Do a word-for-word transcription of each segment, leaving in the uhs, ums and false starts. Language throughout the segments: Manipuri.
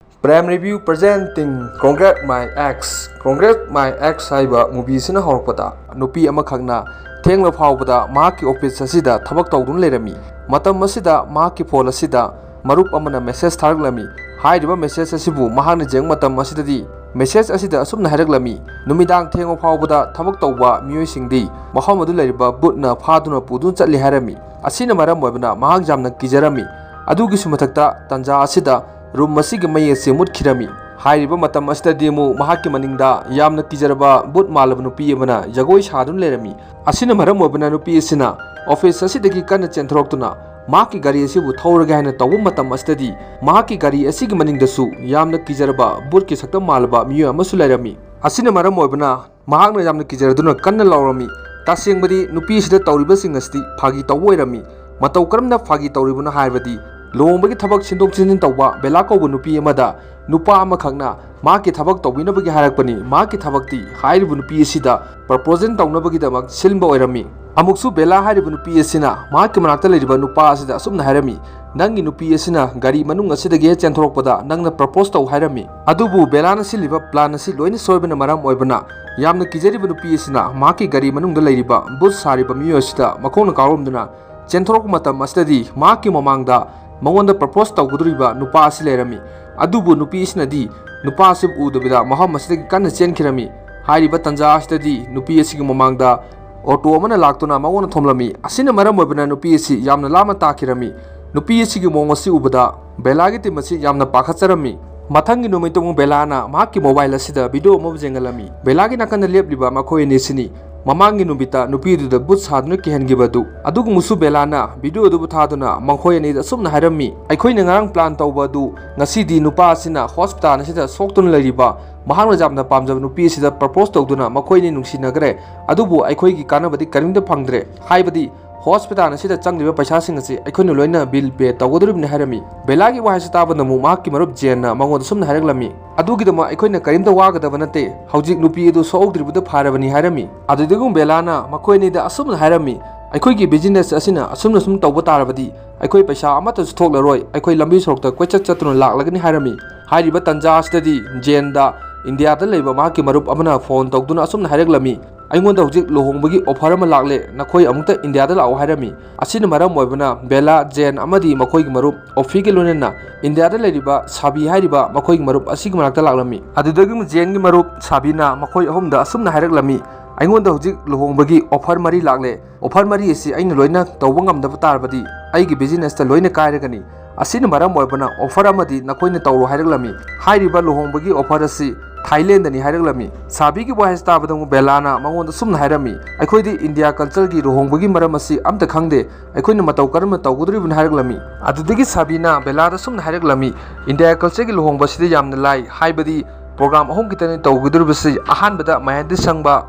Prime Review presenting Congrats My Ex꯫ Congrats My Ex ꯍꯥꯏꯕ movie ꯑꯁꯤꯅ ꯍꯧꯔꯛꯄꯗ, ꯅꯨꯄꯤ ꯑꯃꯈꯛꯅ ꯊꯦꯡꯂ ꯐꯥꯎꯕꯗ ꯃꯍꯥꯛꯀꯤ office ꯑꯁꯤꯗ ꯊꯕꯛ ꯇꯧꯗꯨꯅ ꯂꯩꯔꯝꯃꯤ꯫ ꯃꯇꯝ ꯑꯁꯤꯗ ꯃꯍꯥꯛꯀꯤ phone ꯑꯁꯤꯗ ꯃꯔꯨꯞ ꯑꯃꯅ message ꯊꯥꯔꯛꯂꯝꯃꯤ꯫ ꯍꯥꯏꯔꯤꯕ message ꯑꯁꯤꯕꯨ ꯃꯍꯥꯛꯅ ꯌꯦꯡꯕ ꯃꯇꯝ ꯑꯁꯤꯗꯗꯤ, message ꯑꯁꯤꯗ ꯑꯁꯨꯝꯅ ꯍꯥꯏꯔꯛꯂꯝꯃꯤ: "ꯅꯨꯃꯤꯗꯥꯡ ꯊꯦꯡꯕ ꯐꯥꯎꯕꯗ ꯊꯕꯛ ꯇꯧꯕ ꯃꯤꯑꯣꯏꯁꯤꯡꯗꯤ ꯃꯐꯝ ꯑꯗꯨ ꯂꯩꯔꯤꯕ ꯕꯨꯠꯅ ꯐꯥꯗꯨꯅ ꯄꯨꯗꯨꯅ ꯆꯠꯂꯤ" ꯍꯥꯏꯔꯝꯃꯤ꯫ ꯑꯁꯤꯅ ꯃꯔꯝ ꯑꯣꯏꯕꯅ ꯃꯍꯥꯛ ꯌꯥꯝꯅ ꯀꯤꯖꯔꯝꯃꯤ꯫ ꯑꯗꯨꯒꯤꯁꯨ ꯃꯊꯛꯇ, ꯇꯥꯟꯖꯥ ꯑꯁꯤꯗ room ꯑꯁꯤꯒꯤ ꯃꯩ ꯑꯁꯤ ꯃꯨꯠꯈꯤꯔꯝꯃꯤ꯫ ꯍꯥꯏꯔꯤꯕ ꯃꯇꯝ ꯑꯁꯤꯗꯗꯤ ꯑꯃꯨꯛ ꯃꯍꯥꯛꯀꯤ ꯃꯅꯤꯡꯗ ꯌꯥꯝꯅ ꯀꯤꯖꯔꯕ ꯕꯨꯠ ꯃꯥꯜꯂꯕ ꯅꯨꯄꯤ ꯑꯃꯅ ꯖꯒꯣꯏ ꯁꯥꯗꯨꯅ ꯂꯩꯔꯝꯃꯤ꯫ ꯑꯁꯤꯅ ꯃꯔꯝ ꯑꯣꯏꯕꯅ ꯅꯨꯄꯤ ꯑꯁꯤꯅ office ꯑꯁꯤꯗꯒꯤ ꯀꯟꯅ ꯆꯦꯟꯊꯣꯔꯛꯇꯨꯅ ꯃꯍꯥꯛꯀꯤ ꯒꯥꯔꯤ ꯑꯁꯤꯕꯨ ꯊꯧꯔꯒꯦ ꯍꯥꯏꯅ ꯇꯧꯕ ꯃꯇꯝ ꯑꯁꯤꯗꯗꯤ, ꯃꯍꯥꯛꯀꯤ ꯒꯥꯔꯤ ꯑꯁꯤꯒꯤ ꯃꯅꯤꯡꯗꯁꯨ ꯌꯥꯝꯅ ꯀꯤꯖꯔꯕ ꯕꯨꯠꯀꯤ ꯁꯛꯇꯝ ꯃꯥꯜꯂꯕ ꯃꯤꯑꯣꯏ ꯑꯃꯁꯨ ꯂꯩꯔꯝꯃꯤ꯫ ꯑꯁꯤꯅ ꯃꯔꯝ ꯑꯣꯏꯕꯅ ꯃꯍꯥꯛꯅ ꯌꯥꯝꯅ ꯀꯤꯖꯔꯗꯨꯅ ꯀꯟꯅ ꯂꯥꯎꯔꯝꯃꯤ꯫ ꯇꯁꯦꯡꯕꯗꯤ, ꯅꯨꯄꯤ ꯑꯁꯤꯗ ꯇꯧꯔꯤꯕꯁꯤꯡ ꯑꯁꯤꯗꯤ ꯐꯥꯒꯤ ꯇꯧꯕ ꯑꯣꯏꯔꯝꯃꯤ꯫ ꯃꯇꯧ ꯀꯔꯝꯅ ꯐꯥꯒꯤ ꯇꯧꯔꯤꯕꯅꯣ ꯍꯥꯏꯔꯕꯗꯤ, ꯂꯨꯍꯣꯡꯕꯒꯤ ꯊꯕꯛ ꯁꯤꯟꯗꯣꯛ ꯁꯤꯟꯖꯤꯟ ꯇꯧꯕ ꯕꯦꯂꯥ ꯀꯧꯕ ꯅꯨꯄꯤ ꯑꯃꯗ ꯅꯨꯄꯥ ꯑꯃꯈꯛꯅ ꯃꯍꯥꯛꯀꯤ ꯊꯕꯛ ꯇꯧꯕꯤꯅꯕꯒꯤ ꯍꯥꯏꯔꯛꯄꯅꯤ꯫ ꯃꯍꯥꯛꯀꯤ ꯊꯕꯛꯇꯤ ꯍꯥꯏꯔꯤꯕ ꯅꯨꯄꯤ ꯑꯁꯤꯗ proposal ꯇꯧꯅꯕꯒꯤꯗꯃꯛ ꯁꯤꯟꯕ ꯑꯣꯏꯔꯝꯃꯤ꯫ ꯑꯃꯨꯛꯁꯨ ꯕꯦꯂꯥ ꯍꯥꯏꯔꯤꯕ ꯅꯨꯄꯤ ꯑꯁꯤꯅ ꯃꯍꯥꯛꯀꯤ ꯃꯅꯥꯛꯇ ꯂꯩꯔꯤꯕ ꯅꯨꯄꯥ ꯑꯁꯤꯗ ꯑꯁꯨꯝꯅ ꯍꯥꯏꯔꯝꯃꯤ: "ꯅꯪꯒꯤ ꯅꯨꯄꯤ ꯑꯁꯤꯅ ꯒꯥꯔꯤ ꯃꯅꯨꯡ ꯑꯁꯤꯗꯒꯤ ꯍꯦꯛ ꯆꯦꯟꯊꯣꯔꯛꯄꯗ ꯅꯪꯅ propose ꯇꯧ" ꯍꯥꯏꯔꯝꯃꯤ꯫ ꯑꯗꯨꯕꯨ ꯕꯦꯂꯥꯅ ꯁꯤꯜꯂꯤꯕ plan ꯑꯁꯤ ꯂꯣꯏꯅ ꯁꯣꯏꯕꯅ ꯃꯔꯝ ꯑꯣꯏꯕꯅ, ꯌꯥꯝꯅ ꯀꯤꯖꯔꯤꯕ ꯅꯨꯄꯤ ꯑꯁꯤꯅ ꯃꯍꯥꯛꯀꯤ ꯒꯥꯔꯤ ꯃꯅꯨꯡꯗ ꯂꯩꯔꯤꯕ ꯕꯨꯠ ꯁꯥꯔꯤꯕ ꯃꯤꯑꯣꯏ ꯑꯁꯤꯗ ꯃꯈꯣꯡꯅ ꯀꯥꯎꯔꯝꯗꯨꯅ ꯆꯦꯟꯊꯣꯔꯛꯄ ꯃꯇꯝ ꯑꯁꯤꯗꯗꯤ, ꯃꯍꯥꯛꯀꯤ ꯃꯃꯥꯡꯗ ꯃꯉꯣꯟꯗ propose ꯇꯧꯒꯗꯧꯔꯤꯕ ꯅꯨꯄꯥ ꯑꯁꯤ ꯂꯩꯔꯝꯃꯤ꯫ ꯑꯗꯨꯕꯨ ꯅꯨꯄꯤ ꯑꯁꯤꯅꯗꯤ ꯅꯨꯄꯥ ꯑꯁꯤꯕꯨ ꯎꯗꯕꯤꯗ ꯃꯐꯝ ꯑꯁꯤꯗꯒꯤ ꯀꯟꯅ ꯆꯦꯟꯈꯤꯔꯝꯃꯤ꯫ ꯍꯥꯏꯔꯤꯕ ꯇꯥꯟꯖꯥ ꯑꯁꯤꯗꯗꯤ ꯅꯨꯄꯤ ꯑꯁꯤꯒꯤ ꯃꯃꯥꯡꯗ auto ꯑꯃꯅ ꯂꯥꯛꯇꯨꯅ ꯃꯉꯣꯟꯗ ꯊꯣꯝꯂꯝꯃꯤ꯫ ꯑꯁꯤꯅ ꯃꯔꯝ ꯑꯣꯏꯕꯅ ꯅꯨꯄꯤ ꯑꯁꯤ ꯌꯥꯝꯅ ꯂꯥꯞꯅ ꯇꯥꯈꯤꯔꯝꯃꯤ꯫ ꯅꯨꯄꯤ ꯑꯁꯤꯒꯤ ꯃꯑꯣꯡ ꯑꯁꯤ ꯎꯕꯗ ꯕꯦꯂꯥꯒꯤ team ꯑꯁꯤ ꯌꯥꯝꯅ ꯄꯥꯈꯠꯆꯔꯝꯃꯤ꯫ ꯃꯊꯪꯒꯤ ꯅꯨꯃꯤꯠꯇ ꯑꯃꯨꯛ ꯕꯦꯂꯥꯅ ꯃꯍꯥꯛꯀꯤ mobile ꯑꯁꯤꯗ video ꯑꯃꯕꯨ ꯌꯦꯡꯍꯜꯂꯝꯃꯤ꯫ ꯕꯦꯂꯥꯒꯤ ꯅꯥꯀꯟꯗ ꯂꯦꯞꯂꯤꯕ ꯃꯈꯣꯏ ꯑꯅꯤ ꯑꯁꯤꯅꯤ ꯃꯃꯥꯡꯒꯤ ꯅꯨꯃꯤꯠꯇ ꯅꯨꯄꯤꯗꯨꯗ ꯕꯨꯠ ꯁꯥꯗꯨꯅ ꯀꯤꯍꯟꯈꯤꯕ ꯑꯗꯨ꯫ ꯑꯗꯨꯒꯨꯝꯕꯁꯨ ꯕꯦꯂꯥꯅ video ꯑꯗꯨꯕꯨ ꯊꯥꯗꯨꯅ ꯃꯈꯣꯏ ꯑꯅꯤꯗ ꯑꯁꯨꯝꯅ ꯍꯥꯏꯔꯝꯃꯤ: "ꯑꯩꯈꯣꯏꯅ ꯉꯔꯥꯡ plan ꯇꯧꯕ ꯑꯗꯨ ꯉꯁꯤꯗꯤ ꯅꯨꯄꯥ ꯑꯁꯤꯅ hospital ꯑꯁꯤꯗ ꯁꯣꯛꯇꯨꯅ ꯂꯩꯔꯤꯕ ꯃꯍꯥꯛꯅ ꯌꯥꯝꯅ ꯄꯥꯝꯖꯕ ꯅꯨꯄꯤ ꯑꯁꯤꯗ propose ꯇꯧꯗꯨꯅ ꯃꯈꯣꯏ ꯑꯅꯤ ꯅꯨꯡꯁꯤꯅꯈ꯭ꯔꯦ꯫ ꯑꯗꯨꯕꯨ ꯑꯩꯈꯣꯏꯒꯤ ꯀꯥꯟꯅꯕꯗꯤ ꯀꯔꯤꯝꯇ ꯐꯪꯗ꯭ꯔꯦ꯫ ꯍꯥꯏꯕꯗꯤ, hospital ꯑꯁꯤꯗ ꯆꯪꯂꯤꯕ ꯄꯩꯁꯥꯁꯤꯡ ꯑꯁꯤ ꯑꯩꯈꯣꯏꯅ ꯂꯣꯏꯅ bill pay ꯇꯧꯒꯗꯧꯔꯤꯕꯅꯤ" ꯍꯥꯏꯔꯝꯃꯤ꯫ ꯕꯦꯂꯥꯒꯤ ꯋꯥꯍꯩꯁꯤ ꯇꯥꯕꯗ ꯑꯃꯨꯛ ꯃꯍꯥꯛꯀꯤ ꯃꯔꯨꯞ ꯖꯦꯟꯅ ꯃꯉꯣꯟꯗ ꯁꯨꯝꯅ ꯍꯥꯏꯔꯛꯂꯝꯃꯤ: "ꯑꯗꯨꯒꯤꯗꯃꯛ ꯑꯩꯈꯣꯏꯅ ꯀꯔꯤꯝꯇ ꯋꯥꯒꯗꯕ ꯅꯠꯇꯦ꯫ ꯍꯧꯖꯤꯛ ꯅꯨꯄꯤ ꯑꯗꯨ ꯁꯣꯛꯍꯧꯗ꯭ꯔꯤꯕꯗꯨ ꯐꯔꯕꯅꯤ" ꯍꯥꯏꯔꯝꯃꯤ꯫ ꯑꯗꯨꯗꯒꯤ ꯑꯃꯨꯛ ꯕꯦꯂꯥꯅ ꯃꯈꯣꯏ ꯑꯅꯤꯗ ꯑꯁꯨꯝꯅ ꯍꯥꯏꯔꯝꯃꯤ: "ꯑꯩꯈꯣꯏꯒꯤ business ꯑꯁꯤꯅ ꯑꯁꯨꯝꯅ ꯁꯨꯝ ꯇꯧꯕ ꯇꯥꯔꯕꯗꯤ, ꯑꯩꯈꯣꯏ ꯄꯩꯁꯥ ꯑꯃꯠꯇꯁꯨ ꯊꯣꯛꯂꯔꯣꯏ꯫ ꯑꯩꯈꯣꯏ ꯂꯝꯕꯤ ꯁꯣꯔꯣꯛꯇ ꯀꯣꯏꯆꯠ ꯆꯠꯇꯨꯅ ꯂꯥꯛꯂꯒꯅꯤ" ꯍꯥꯏꯔꯝꯃꯤ꯫ ꯍꯥꯏꯔꯤꯕ ꯇꯥꯟꯖꯥ ꯑꯁꯤꯗꯗꯤ ꯖꯦꯟꯗ ꯏꯟꯗꯤꯌꯥꯗ ꯂꯩꯕ ꯃꯍꯥꯛꯀꯤ ꯃꯔꯨꯞ ꯑꯃꯅ ꯐꯣꯟ ꯇꯧꯗꯨꯅ ꯑꯁꯨꯝꯅ ꯍꯥꯏꯔꯛꯂꯝꯃꯤ, "ꯑꯩꯉꯣꯟꯗ ꯍꯧꯖꯤꯛ ꯂꯨꯍꯣꯡꯕꯒꯤ ꯑꯣꯐꯔ ꯑꯃ ꯂꯥꯛꯂꯦ, ꯅꯈꯣꯏ ꯑꯃꯨꯛꯇ ꯏꯟꯗꯤꯌꯥꯗ ꯂꯥꯛꯑꯣ" ꯍꯥꯏꯔꯝꯃꯤ꯫ ꯑꯁꯤꯅ ꯃꯔꯝ ꯑꯣꯏꯕꯅ ꯕꯦꯂꯥ, ꯖꯦꯟ ꯑꯃꯗꯤ ꯃꯈꯣꯏꯒꯤ ꯃꯔꯨꯞ ꯑꯣꯐꯤꯒ ꯂꯣꯏꯅꯅ ꯏꯟꯗꯤꯌꯥꯗ ꯂꯩꯔꯤꯕ ꯁꯥꯕꯤ ꯍꯥꯏꯔꯤꯕ ꯃꯈꯣꯏꯒꯤ ꯃꯔꯨꯞ ꯑꯁꯤꯒꯤ ꯃꯅꯥꯛꯇ ꯂꯥꯛꯂꯝꯃꯤ꯫ ꯑꯗꯨꯗꯒꯤ ꯖꯦꯟꯒꯤ ꯃꯔꯨꯞ ꯁꯥꯕꯤꯅ ꯃꯈꯣꯏ ꯑꯍꯨꯝꯗ ꯑꯁꯨꯝꯅ ꯍꯥꯏꯔꯛꯂꯝꯃꯤ, "ꯑꯩꯉꯣꯟꯗ ꯍꯧꯖꯤꯛ ꯂꯨꯍꯣꯡꯕꯒꯤ ꯑꯣꯐꯔ ꯃꯔꯤ ꯂꯥꯛꯂꯦ꯫ ꯑꯣꯐꯔ ꯃꯔꯤ ꯑꯁꯤ ꯑꯩꯅ ꯂꯣꯏꯅ ꯇꯧꯕ ꯉꯝꯗꯕ ꯇꯥꯔꯕꯗꯤ ꯑꯩꯒꯤ ꯕꯤꯖꯤꯅꯦꯁꯇ ꯂꯣꯏꯅ ꯀꯥꯏꯔꯒꯅꯤ꯫ ꯑꯁꯤꯅ ꯃꯔꯝ ꯑꯣꯏꯕꯅ ꯑꯣꯐꯔ ꯑꯃꯗꯤ ꯅꯈꯣꯏꯅ ꯇꯧꯔꯣ" ꯍꯥꯏꯔꯛꯂꯝꯃꯤ꯫ ꯍꯥꯏꯔꯤꯕ ꯂꯨꯍꯣꯡꯕꯒꯤ ꯑꯣꯐꯔ ꯑꯁꯤ ꯊꯥꯏꯂꯦꯟꯗꯅꯤ ꯍꯥꯏꯔꯛꯂꯝꯃꯤ꯫ ꯁꯥꯕꯤꯒꯤ ꯋꯥꯍꯩꯁꯤ ꯇꯥꯕꯗ ꯑꯃꯨꯛ ꯕꯦꯂꯥꯅ ꯃꯉꯣꯟꯗ ꯁꯨꯝꯅ ꯍꯥꯏꯔꯝꯃꯤ, "ꯑꯩꯈꯣꯏꯗꯤ ꯏꯟꯗꯤꯌꯥ ꯀꯜꯆꯔꯒꯤ ꯂꯨꯍꯣꯡꯕꯒꯤ ꯃꯔꯝ ꯑꯁꯤ ꯑꯝꯇ ꯈꯪꯗꯦ, ꯑꯩꯈꯣꯏꯅ ꯃꯇꯧ ꯀꯔꯝꯅ ꯇꯧꯒꯗꯧꯔꯤꯕꯅꯣ" ꯍꯥꯏꯔꯛꯂꯝꯃꯤ꯫ ꯑꯗꯨꯗꯒꯤ ꯁꯥꯕꯤꯅ ꯕꯦꯂꯥꯗ ꯁꯨꯝꯅ ꯍꯥꯏꯔꯛꯂꯝꯃꯤ, "ꯏꯟꯗꯤꯌꯥ ꯀꯜꯆꯔꯒꯤ ꯂꯨꯍꯣꯡꯕꯁꯤꯗꯤ ꯌꯥꯝꯅ ꯂꯥꯏ, ꯍꯥꯏꯕꯗꯤ ꯄ꯭ꯔꯣꯒ꯭ꯔꯥꯝ ꯑꯍꯨꯝ ꯈꯛꯇꯅꯤ ꯇꯧꯒꯗꯧꯔꯤꯕꯁꯤ꯫ ꯑꯍꯥꯟꯕꯗ ꯃꯍꯦꯟꯗꯤ ꯁꯪꯕ,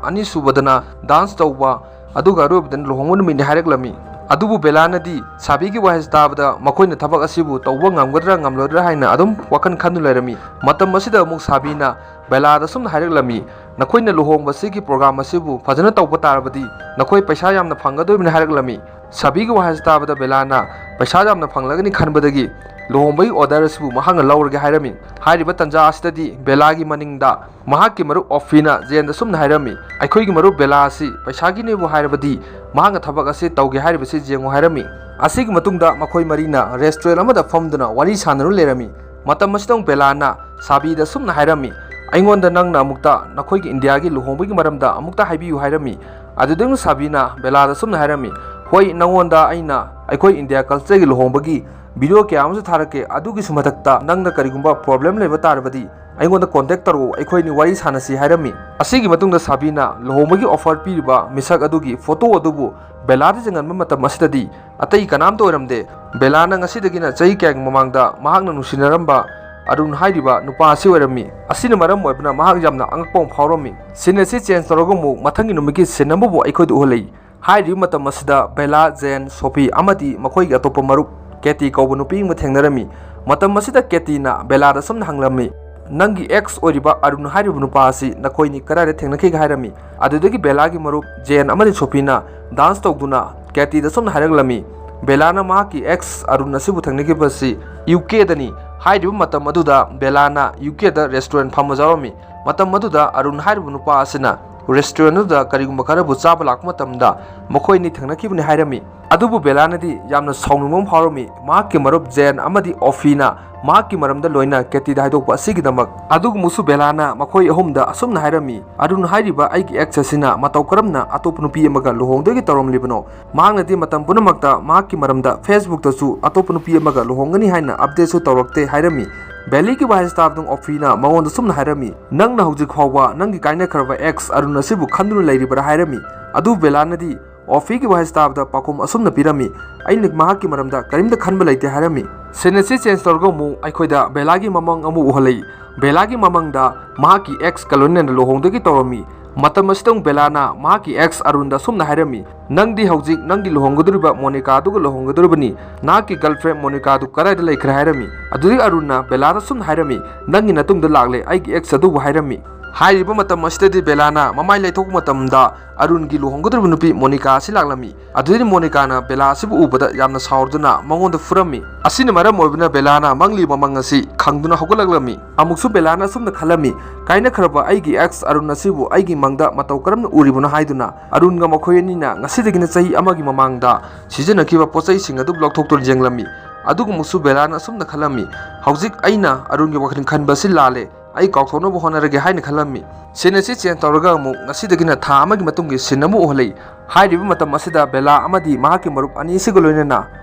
ꯑꯅꯤꯁꯨꯕꯗꯅ ꯗꯥꯟꯁ ꯇꯧꯕ, ꯑꯗꯨꯒ ꯑꯔꯣꯏꯕꯗꯅ ꯂꯨꯍꯣꯡꯕ ꯅꯨꯃꯤꯠꯅꯤ" ꯍꯥꯏꯔꯛꯂꯝꯃꯤ꯫ ꯑꯗꯨꯕꯨ ꯕꯦꯂꯥꯅꯗꯤ ꯁꯥꯕꯤꯒꯤ ꯋꯥꯍꯩꯁꯤ ꯇꯥꯕꯗ ꯃꯈꯣꯏꯅ ꯊꯕꯛ ꯑꯁꯤꯕꯨ ꯇꯧꯕ ꯉꯝꯒꯗ꯭ꯔꯥ ꯉꯝꯂꯣꯏꯗ꯭ꯔꯥ ꯍꯥꯏꯅ ꯑꯗꯨꯝ ꯋꯥꯈꯜ ꯈꯟꯗꯨꯅ ꯂꯩꯔꯝꯃꯤ꯫ ꯃꯇꯝ ꯑꯁꯤꯗ ꯑꯃꯨꯛ ꯁꯥꯕꯤꯅ ꯕꯦꯂꯥꯗ ꯁꯨꯝꯅ ꯍꯥꯏꯔꯛꯂꯝꯃꯤ, "ꯅꯈꯣꯏꯅ ꯂꯨꯍꯣꯡꯕꯁꯤꯒꯤ ꯄ꯭ꯔꯣꯒ꯭ꯔꯥꯝ ꯑꯁꯤꯕꯨ ꯐꯖꯅ ꯇꯧꯕ ꯇꯥꯔꯕꯗꯤ ꯅꯈꯣꯏ ꯄꯩꯁꯥ ꯌꯥꯝꯅ ꯐꯪꯒꯗꯣꯔꯤꯕꯅꯤ" ꯍꯥꯏꯔꯛꯂꯝꯃꯤ꯫ ꯁꯥꯕꯤꯒꯤ ꯋꯥꯍꯩꯁꯤ ꯇꯥꯕꯗ ꯕꯦꯂꯥꯅ ꯄꯩꯁꯥ ꯌꯥꯝꯅ ꯐꯪꯂꯒꯅꯤ ꯈꯟꯕꯗꯒꯤ ꯂꯨꯍꯣꯡꯕꯒꯤ ꯑꯣꯔꯗꯔ ꯑꯁꯤꯕꯨ ꯃꯍꯥꯛꯅ ꯂꯧꯔꯒꯦ ꯍꯥꯏꯔꯝꯃꯤ꯫ ꯍꯥꯏꯔꯤꯕ ꯇꯥꯟꯖꯥ ꯑꯁꯤꯗꯗꯤ ꯕꯦꯂꯥꯒꯤ ꯃꯅꯤꯡꯗ ꯃꯍꯥꯛꯀꯤ ꯃꯔꯨꯞ ꯑꯣꯐꯤꯅ ꯖꯦꯟꯗ ꯁꯨꯝꯅ ꯍꯥꯏꯔꯝꯃꯤ, "ꯑꯩꯈꯣꯏꯒꯤ ꯃꯔꯨꯞ ꯕꯦꯂꯥ ꯑꯁꯤ ꯄꯩꯁꯥꯒꯤꯅꯦꯕꯨ ꯍꯥꯏꯔꯕꯗꯤ ꯃꯍꯥꯛꯅ ꯊꯕꯛ ꯑꯁꯤ ꯇꯧꯒꯦ ꯍꯥꯏꯔꯤꯕꯁꯤ ꯌꯦꯡꯉꯨ" ꯍꯥꯏꯔꯝꯃꯤ꯫ ꯑꯁꯤꯒꯤ ꯃꯇꯨꯡꯗ ꯃꯈꯣꯏ ꯃꯔꯤꯅ ꯔꯦꯁꯇꯨꯔꯦꯟ ꯑꯃꯗ ꯐꯝꯗꯨꯅ ꯋꯥꯔꯤ ꯁꯥꯟꯅꯔꯨ ꯂꯩꯔꯝꯃꯤ꯫ ꯃꯇꯝ ꯑꯁꯤꯗ ꯑꯃꯨꯛ ꯕꯦꯂꯥꯅ ꯁꯥꯕꯤꯗ ꯁꯨꯝꯅ ꯍꯥꯏꯔꯝꯃꯤ, "ꯑꯩꯉꯣꯟꯗ ꯅꯪꯅ ꯑꯃꯨꯛꯇ ꯅꯈꯣꯏꯒꯤ ꯏꯟꯗꯤꯌꯥꯒꯤ ꯂꯨꯍꯣꯡꯕꯒꯤ ꯃꯔꯝꯗ ꯑꯃꯨꯛꯇ ꯍꯥꯏꯕꯤꯌꯨ" ꯍꯥꯏꯔꯝꯃꯤ꯫ ꯑꯗꯨꯗꯒꯤ ꯁꯥꯕꯤꯅ ꯕꯦꯂꯥꯗ ꯁꯨꯝꯅ ꯍꯥꯏꯔꯝꯃꯤ, "ꯍꯣꯏ, ꯅꯉꯣꯟꯗ ꯑꯩꯅ ꯑꯩꯈꯣꯏ ꯏꯟꯗꯤꯌꯥ ꯀꯜꯆꯔꯒꯤ ꯂꯨꯍꯣꯡꯕꯒꯤ ꯚꯤꯗꯤꯑꯣ ꯀꯌꯥ ꯑꯃꯁꯨ ꯊꯥꯔꯛꯀꯦ, ꯑꯗꯨꯒꯤꯁꯨ ꯃꯊꯛꯇ ꯅꯪꯅ ꯀꯔꯤꯒꯨꯝꯕ ꯄ꯭ꯔꯣꯕ꯭ꯂꯦꯝ ꯂꯩꯕ ꯇꯥꯔꯕꯗꯤ ꯑꯩꯉꯣꯟꯗ ꯀꯣꯟꯇꯦꯛ ꯇꯧꯔꯛꯎ, ꯑꯩꯈꯣꯏ ꯑꯅꯤ ꯋꯥꯔꯤ ꯁꯥꯟꯅꯁꯤ" ꯍꯥꯏꯔꯝꯃꯤ꯫ ꯑꯁꯤꯒꯤ ꯃꯇꯨꯡꯗ ꯁꯥꯕꯤꯅ ꯂꯨꯍꯣꯡꯕꯒꯤ ꯑꯣꯐꯔ ꯄꯤꯔꯤꯕ ꯃꯤꯁꯛ ꯑꯗꯨꯒꯤ ꯐꯣꯇꯣ ꯑꯗꯨꯕꯨ ꯕꯦꯂꯥꯗ ꯌꯦꯡꯍꯟꯕ ꯃꯇꯝ ꯑꯁꯤꯗꯗꯤ ꯑꯇꯩ ꯀꯅꯥꯝꯇ ꯑꯣꯏꯔꯝꯗꯦ꯫ ꯕꯦꯂꯥꯅ ꯉꯁꯤꯗꯒꯤꯅ ꯆꯍꯤ ꯀꯌꯥꯒꯤ ꯃꯃꯥꯡꯗ ꯃꯍꯥꯛꯅ ꯅꯨꯡꯁꯤꯅꯔꯝꯕ ꯑꯔꯨꯟ ꯍꯥꯏꯔꯤꯕ ꯅꯨꯄꯥ ꯑꯁꯤ ꯑꯣꯏꯔꯝꯃꯤ꯫ ꯑꯁꯤꯅ ꯃꯔꯝ ꯑꯣꯏꯕꯅ ꯃꯍꯥꯛ ꯌꯥꯝꯅ ꯑꯉꯛꯄ ꯑꯃ ꯐꯥꯎꯔꯝꯃꯤ꯫ ꯁꯤꯟ ꯑꯁꯤ ꯆꯦꯟꯖ ꯇꯧꯔꯒ ꯑꯃꯨꯛ ꯃꯊꯪꯒꯤ ꯅꯨꯃꯤꯠꯀꯤ ꯁꯤꯟ ꯑꯃꯕꯨ ꯑꯩꯈꯣꯏꯗ ꯎꯍꯜꯂꯛꯏ꯫ ꯍꯥꯏꯔꯤꯕ ꯃꯇꯝ ꯑꯁꯤꯗ ꯕꯦꯂꯥ, ꯖꯦꯟ, ꯁꯣꯐꯤ ꯑꯃꯗꯤ ꯃꯈꯣꯏꯒꯤ ꯑꯇꯣꯞꯄ ꯃꯔꯨꯞ ꯀꯦꯇꯤ ꯀꯧꯕ ꯅꯨꯄꯤ ꯑꯃ ꯊꯦꯡꯅꯔꯝꯃꯤ꯫ ꯃꯇꯝ ꯑꯁꯤꯗ ꯀꯦꯇꯤꯅ ꯕꯦꯂꯥꯗ ꯁꯨꯝꯅ ꯍꯪꯂꯝꯃꯤ, "ꯅꯪꯒꯤ ꯑꯦꯛꯁ ꯑꯣꯏꯔꯤꯕ ꯑꯔꯨꯟ ꯍꯥꯏꯔꯤꯕ ꯅꯨꯄꯥ ꯑꯁꯤ ꯅꯈꯣꯏꯅꯤ ꯀꯗꯥꯏꯗ ꯊꯦꯡꯅꯈꯤꯒꯦ?" ꯍꯥꯏꯔꯝꯃꯤ꯫ ꯑꯗꯨꯗꯒꯤ ꯕꯦꯂꯥꯒꯤ ꯃꯔꯨꯞ ꯖꯦꯟ ꯑꯃꯗꯤ ꯁꯣꯐꯤꯅ ꯗꯥꯟꯁ ꯇꯧꯗꯨꯅ ꯀꯦꯇꯤꯗ ꯁꯨꯝꯅ ꯍꯥꯏꯔꯛꯂꯝꯃꯤ, ꯕꯦꯂꯥꯅ ꯃꯍꯥꯛꯀꯤ ꯑꯦꯛꯁ ꯑꯔꯨꯟ ꯑꯁꯤꯕꯨ ꯊꯦꯡꯅꯈꯤꯕ ꯑꯁꯤ ꯌꯨ ꯀꯦꯗꯅꯤ꯫ ꯍꯥꯏꯔꯤꯕ ꯃꯇꯝ ꯑꯗꯨꯗ ꯕꯦꯂꯥꯅ ꯌꯨ ꯀꯦꯗ ꯔꯦꯁꯇꯨꯔꯦꯟ ꯐꯝꯕ ꯌꯥꯎꯔꯝꯃꯤ꯫ ꯃꯇꯝ ꯑꯗꯨꯗ ꯑꯔꯨꯟ ꯍꯥꯏꯔꯤꯕ ꯅꯨꯄꯥ ꯑꯁꯤꯅ ꯔꯦꯁꯇꯨꯔꯦꯟ ꯑꯗꯨꯗ ꯀꯔꯤꯒꯨꯝꯕ ꯈꯔꯕꯨ ꯆꯥꯕ ꯂꯥꯛꯄ ꯃꯇꯝꯗ ꯃꯈꯣꯏ ꯑꯅꯤ ꯊꯦꯡꯅꯈꯤꯕꯅꯤ ꯍꯥꯏꯔꯝꯃꯤ꯫ ꯑꯗꯨꯕꯨ ꯕꯦꯂꯥꯅꯗꯤ ꯌꯥꯝꯅ ꯁꯥꯎꯅꯤꯡꯕ ꯑꯃ ꯐꯥꯎꯔꯝꯃꯤ꯫ ꯃꯍꯥꯛꯀꯤ ꯃꯔꯨꯞ ꯖꯦꯟ ꯑꯃꯗꯤ ꯑꯣꯐꯤꯅ ꯃꯍꯥꯛꯀꯤ ꯃꯔꯝꯗ ꯂꯣꯏꯅ ꯀꯦꯇꯤꯗ ꯍꯥꯏꯗꯣꯛꯄ ꯑꯁꯤꯒꯤꯗꯃꯛ꯫ ꯑꯗꯨꯒꯨꯝꯕꯁꯨ ꯕꯦꯂꯥꯅ ꯃꯈꯣꯏ ꯑꯍꯨꯝꯗ ꯑꯁꯨꯝꯅ ꯍꯥꯏꯔꯝꯃꯤ, "ꯑꯔꯨꯟ ꯍꯥꯏꯔꯤꯕ ꯑꯩꯒꯤ ꯑꯦꯛꯁ ꯑꯁꯤꯅ ꯃꯇꯧ ꯀꯔꯝꯅ ꯑꯇꯣꯞꯄ ꯅꯨꯄꯤ ꯑꯃꯒ ꯂꯨꯍꯣꯡꯗꯣꯏꯒꯤ ꯇꯧꯔꯝꯂꯤꯕꯅꯣ? ꯃꯍꯥꯛꯅꯗꯤ ꯃꯇꯝ ꯄꯨꯝꯅꯃꯛꯇ ꯃꯍꯥꯛꯀꯤ ꯃꯔꯝꯗ ꯐꯦꯁꯕꯨꯛꯇꯁꯨ ꯑꯇꯣꯞꯄ ꯅꯨꯄꯤ ꯑꯃꯒ ꯂꯨꯍꯣꯡꯒꯅꯤ ꯍꯥꯏꯅ ꯑꯞꯗꯦꯠꯁꯨ ꯇꯧꯔꯛꯇꯦ" ꯍꯥꯏꯔꯝꯃꯤ꯫ ꯕꯦꯂꯤꯒꯤ ꯋꯥꯍꯩ ꯇꯥꯕꯗ ꯑꯣꯐꯤꯅ ꯃꯉꯣꯟꯗ ꯁꯨꯝꯅ ꯍꯥꯏꯔꯝꯃꯤ, "ꯅꯪꯅ ꯍꯧꯖꯤꯛ ꯐꯥꯎꯕ ꯅꯪꯒꯤ ꯀꯥꯏꯅꯈ꯭ꯔꯕ ꯑꯦꯛꯁ ꯑꯔꯨꯟ ꯑꯁꯤꯕꯨ ꯈꯟꯗꯨꯅ ꯂꯩꯔꯤꯕ꯭ꯔꯥ?" ꯍꯥꯏꯔꯝꯃꯤ꯫ ꯑꯗꯨ ꯕꯦꯂꯥꯅꯗꯤ ꯑꯣꯐꯤꯒꯤ ꯋꯥꯍꯩ ꯇꯥꯕꯗ ꯄꯥꯎꯈꯨꯝ ꯑꯁꯨꯝꯅ ꯄꯤꯔꯝꯃꯤ, "ꯑꯩꯅ ꯃꯍꯥꯛꯀꯤ ꯃꯔꯝꯗ ꯀꯔꯤꯝꯇ ꯈꯟꯕ ꯂꯩꯇꯦ" ꯍꯥꯏꯔꯝꯃꯤ꯫ ꯁꯤꯟ ꯑꯁꯤ ꯆꯦꯟꯖ ꯇꯧꯔꯒ ꯑꯃꯨꯛ ꯑꯩꯈꯣꯏꯗ ꯕꯦꯂꯥꯒꯤ ꯃꯃꯪ ꯑꯃꯨꯛ ꯎꯍꯜꯂꯛꯏ꯫ ꯕꯦꯂꯥꯒꯤ ꯃꯃꯪꯗ ꯃꯍꯥꯛꯀꯤ ꯑꯦꯛꯁꯀ ꯂꯣꯏꯅꯅ ꯂꯨꯍꯣꯡꯗꯣꯏꯒꯤ ꯇꯧꯔꯝꯃꯤ꯫ ꯃꯇꯝ ꯑꯁꯤꯗ ꯑꯃꯨꯛ ꯕꯦꯂꯥꯅ ꯃꯍꯥꯛꯀꯤ ꯑꯦꯛꯁ ꯑꯔꯨꯟꯗ ꯑꯁꯨꯝꯅ ꯍꯥꯏꯔꯝꯃꯤ, "ꯅꯪꯗꯤ ꯍꯧꯖꯤꯛ ꯅꯪꯒꯤ ꯂꯨꯍꯣꯡꯒꯗꯧꯔꯤꯕ ꯃꯣꯅꯤꯀꯥꯗꯨꯒ ꯂꯨꯍꯣꯡꯒꯗꯧꯔꯤꯕꯅꯤ꯫ ꯅꯍꯥꯛꯀꯤ ꯒꯔꯜꯐ꯭ꯔꯦꯟ ꯃꯣꯅꯤꯀꯥꯗꯨ ꯀꯗꯥꯏꯗ ꯂꯩꯈ꯭ꯔꯦ?" ꯍꯥꯏꯔꯝꯃꯤ꯫ ꯑꯗꯨꯗꯒꯤ ꯑꯔꯨꯟꯅ ꯕꯦꯂꯥꯗ ꯑꯁꯨꯝꯅ ꯍꯥꯏꯔꯝꯃꯤ, "ꯅꯪꯒꯤ ꯅꯇꯨꯡꯗ ꯂꯥꯛꯂꯦ ꯑꯩꯒꯤ ꯑꯦꯛꯁ ꯑꯗꯨꯕꯨ" ꯍꯥꯏꯔꯝꯃꯤ꯫ ꯍꯥꯏꯔꯤꯕ ꯃꯇꯝ ꯑꯁꯤꯗꯗꯤ ꯕꯦꯂꯥꯅ ꯃꯃꯥꯏ ꯂꯩꯊꯣꯛꯄ ꯃꯇꯝꯗ ꯑꯔꯨꯟꯒꯤ ꯂꯨꯍꯣꯡꯒꯗꯧꯔꯤꯕ ꯅꯨꯄꯤ ꯃꯣꯅꯤꯀꯥ ꯑꯁꯤ ꯂꯥꯛꯂꯝꯃꯤ꯫ ꯑꯗꯨꯗꯒꯤ ꯃꯣꯅꯤꯀꯥꯅ ꯕꯦꯂꯥ ꯑꯁꯤꯕꯨ ꯎꯕꯗ ꯌꯥꯝꯅ ꯁꯥꯎꯔꯗꯨꯅ ꯃꯉꯣꯟꯗ ꯐꯨꯔꯝꯃꯤ꯫ ꯑꯁꯤꯅ ꯃꯔꯝ ꯑꯣꯏꯕꯅ ꯕꯦꯂꯥꯅ ꯃꯪꯂꯤꯕ ꯃꯪ ꯑꯁꯤ ꯈꯪꯗꯨꯅ ꯍꯧꯒꯠꯂꯛꯂꯝꯃꯤ꯫ ꯑꯃꯨꯛꯁꯨ ꯕꯦꯂꯥꯅ ꯑꯁꯨꯝꯅ ꯈꯜꯂꯝꯃꯤ, "ꯀꯥꯏꯅꯈ꯭ꯔꯕ ꯑꯩꯒꯤ ꯑꯦꯛꯁ ꯑꯔꯨꯟ ꯑꯁꯤꯕꯨ ꯑꯩꯒꯤ ꯃꯪꯗ ꯃꯇꯧ ꯀꯔꯝꯅ ꯎꯔꯤꯕꯅꯣ?" ꯍꯥꯏꯗꯨꯅ ꯑꯔꯨꯟꯒ ꯃꯈꯣꯏ ꯑꯅꯤꯅ ꯉꯁꯤꯗꯒꯤꯅ ꯆꯍꯤ ꯑꯃꯒꯤ ꯃꯃꯥꯡꯗ ꯁꯤꯖꯤꯟꯅꯈꯤꯕ ꯄꯣꯠ ꯆꯩꯁꯤꯡ ꯑꯗꯨ ꯂꯧꯊꯣꯛꯇꯨꯅ ꯌꯦꯡꯂꯝꯃꯤ꯫ ꯑꯗꯨꯒꯨꯝꯕꯁꯨ ꯕꯦꯂꯥꯅ ꯑꯁꯨꯝꯅ ꯈꯜꯂꯝꯃꯤ, "ꯍꯧꯖꯤꯛ ꯑꯩꯅ ꯑꯔꯨꯟꯒꯤ ꯋꯥꯈꯜ ꯈꯟꯕ ꯑꯁꯤ ꯂꯥꯜꯂꯦ꯫ ꯑꯩ ꯀꯥꯎꯊꯣꯛꯅꯕ ꯍꯣꯠꯅꯔꯒꯦ" ꯍꯥꯏꯅ ꯈꯜꯂꯝꯃꯤ꯫ ꯁꯤꯟ ꯑꯁꯤ ꯆꯦꯟꯖ ꯇꯧꯔꯒ ꯑꯃꯨꯛ ꯉꯁꯤꯗꯒꯤꯅ ꯊꯥ ꯑꯃꯒꯤ ꯃꯇꯨꯡꯒꯤ ꯁꯤꯟ ꯑꯃ ꯎꯍꯜꯂꯛꯏ꯫ ꯍꯥꯏꯔꯤꯕ ꯃꯇꯝ ꯑꯁꯤꯗ ꯕꯦꯂꯥ ꯑꯃꯗꯤ ꯃꯍꯥꯛꯀꯤ ꯃꯔꯨꯞ ꯑꯅꯤ ꯑꯁꯤꯒ ꯂꯣꯏꯅꯅ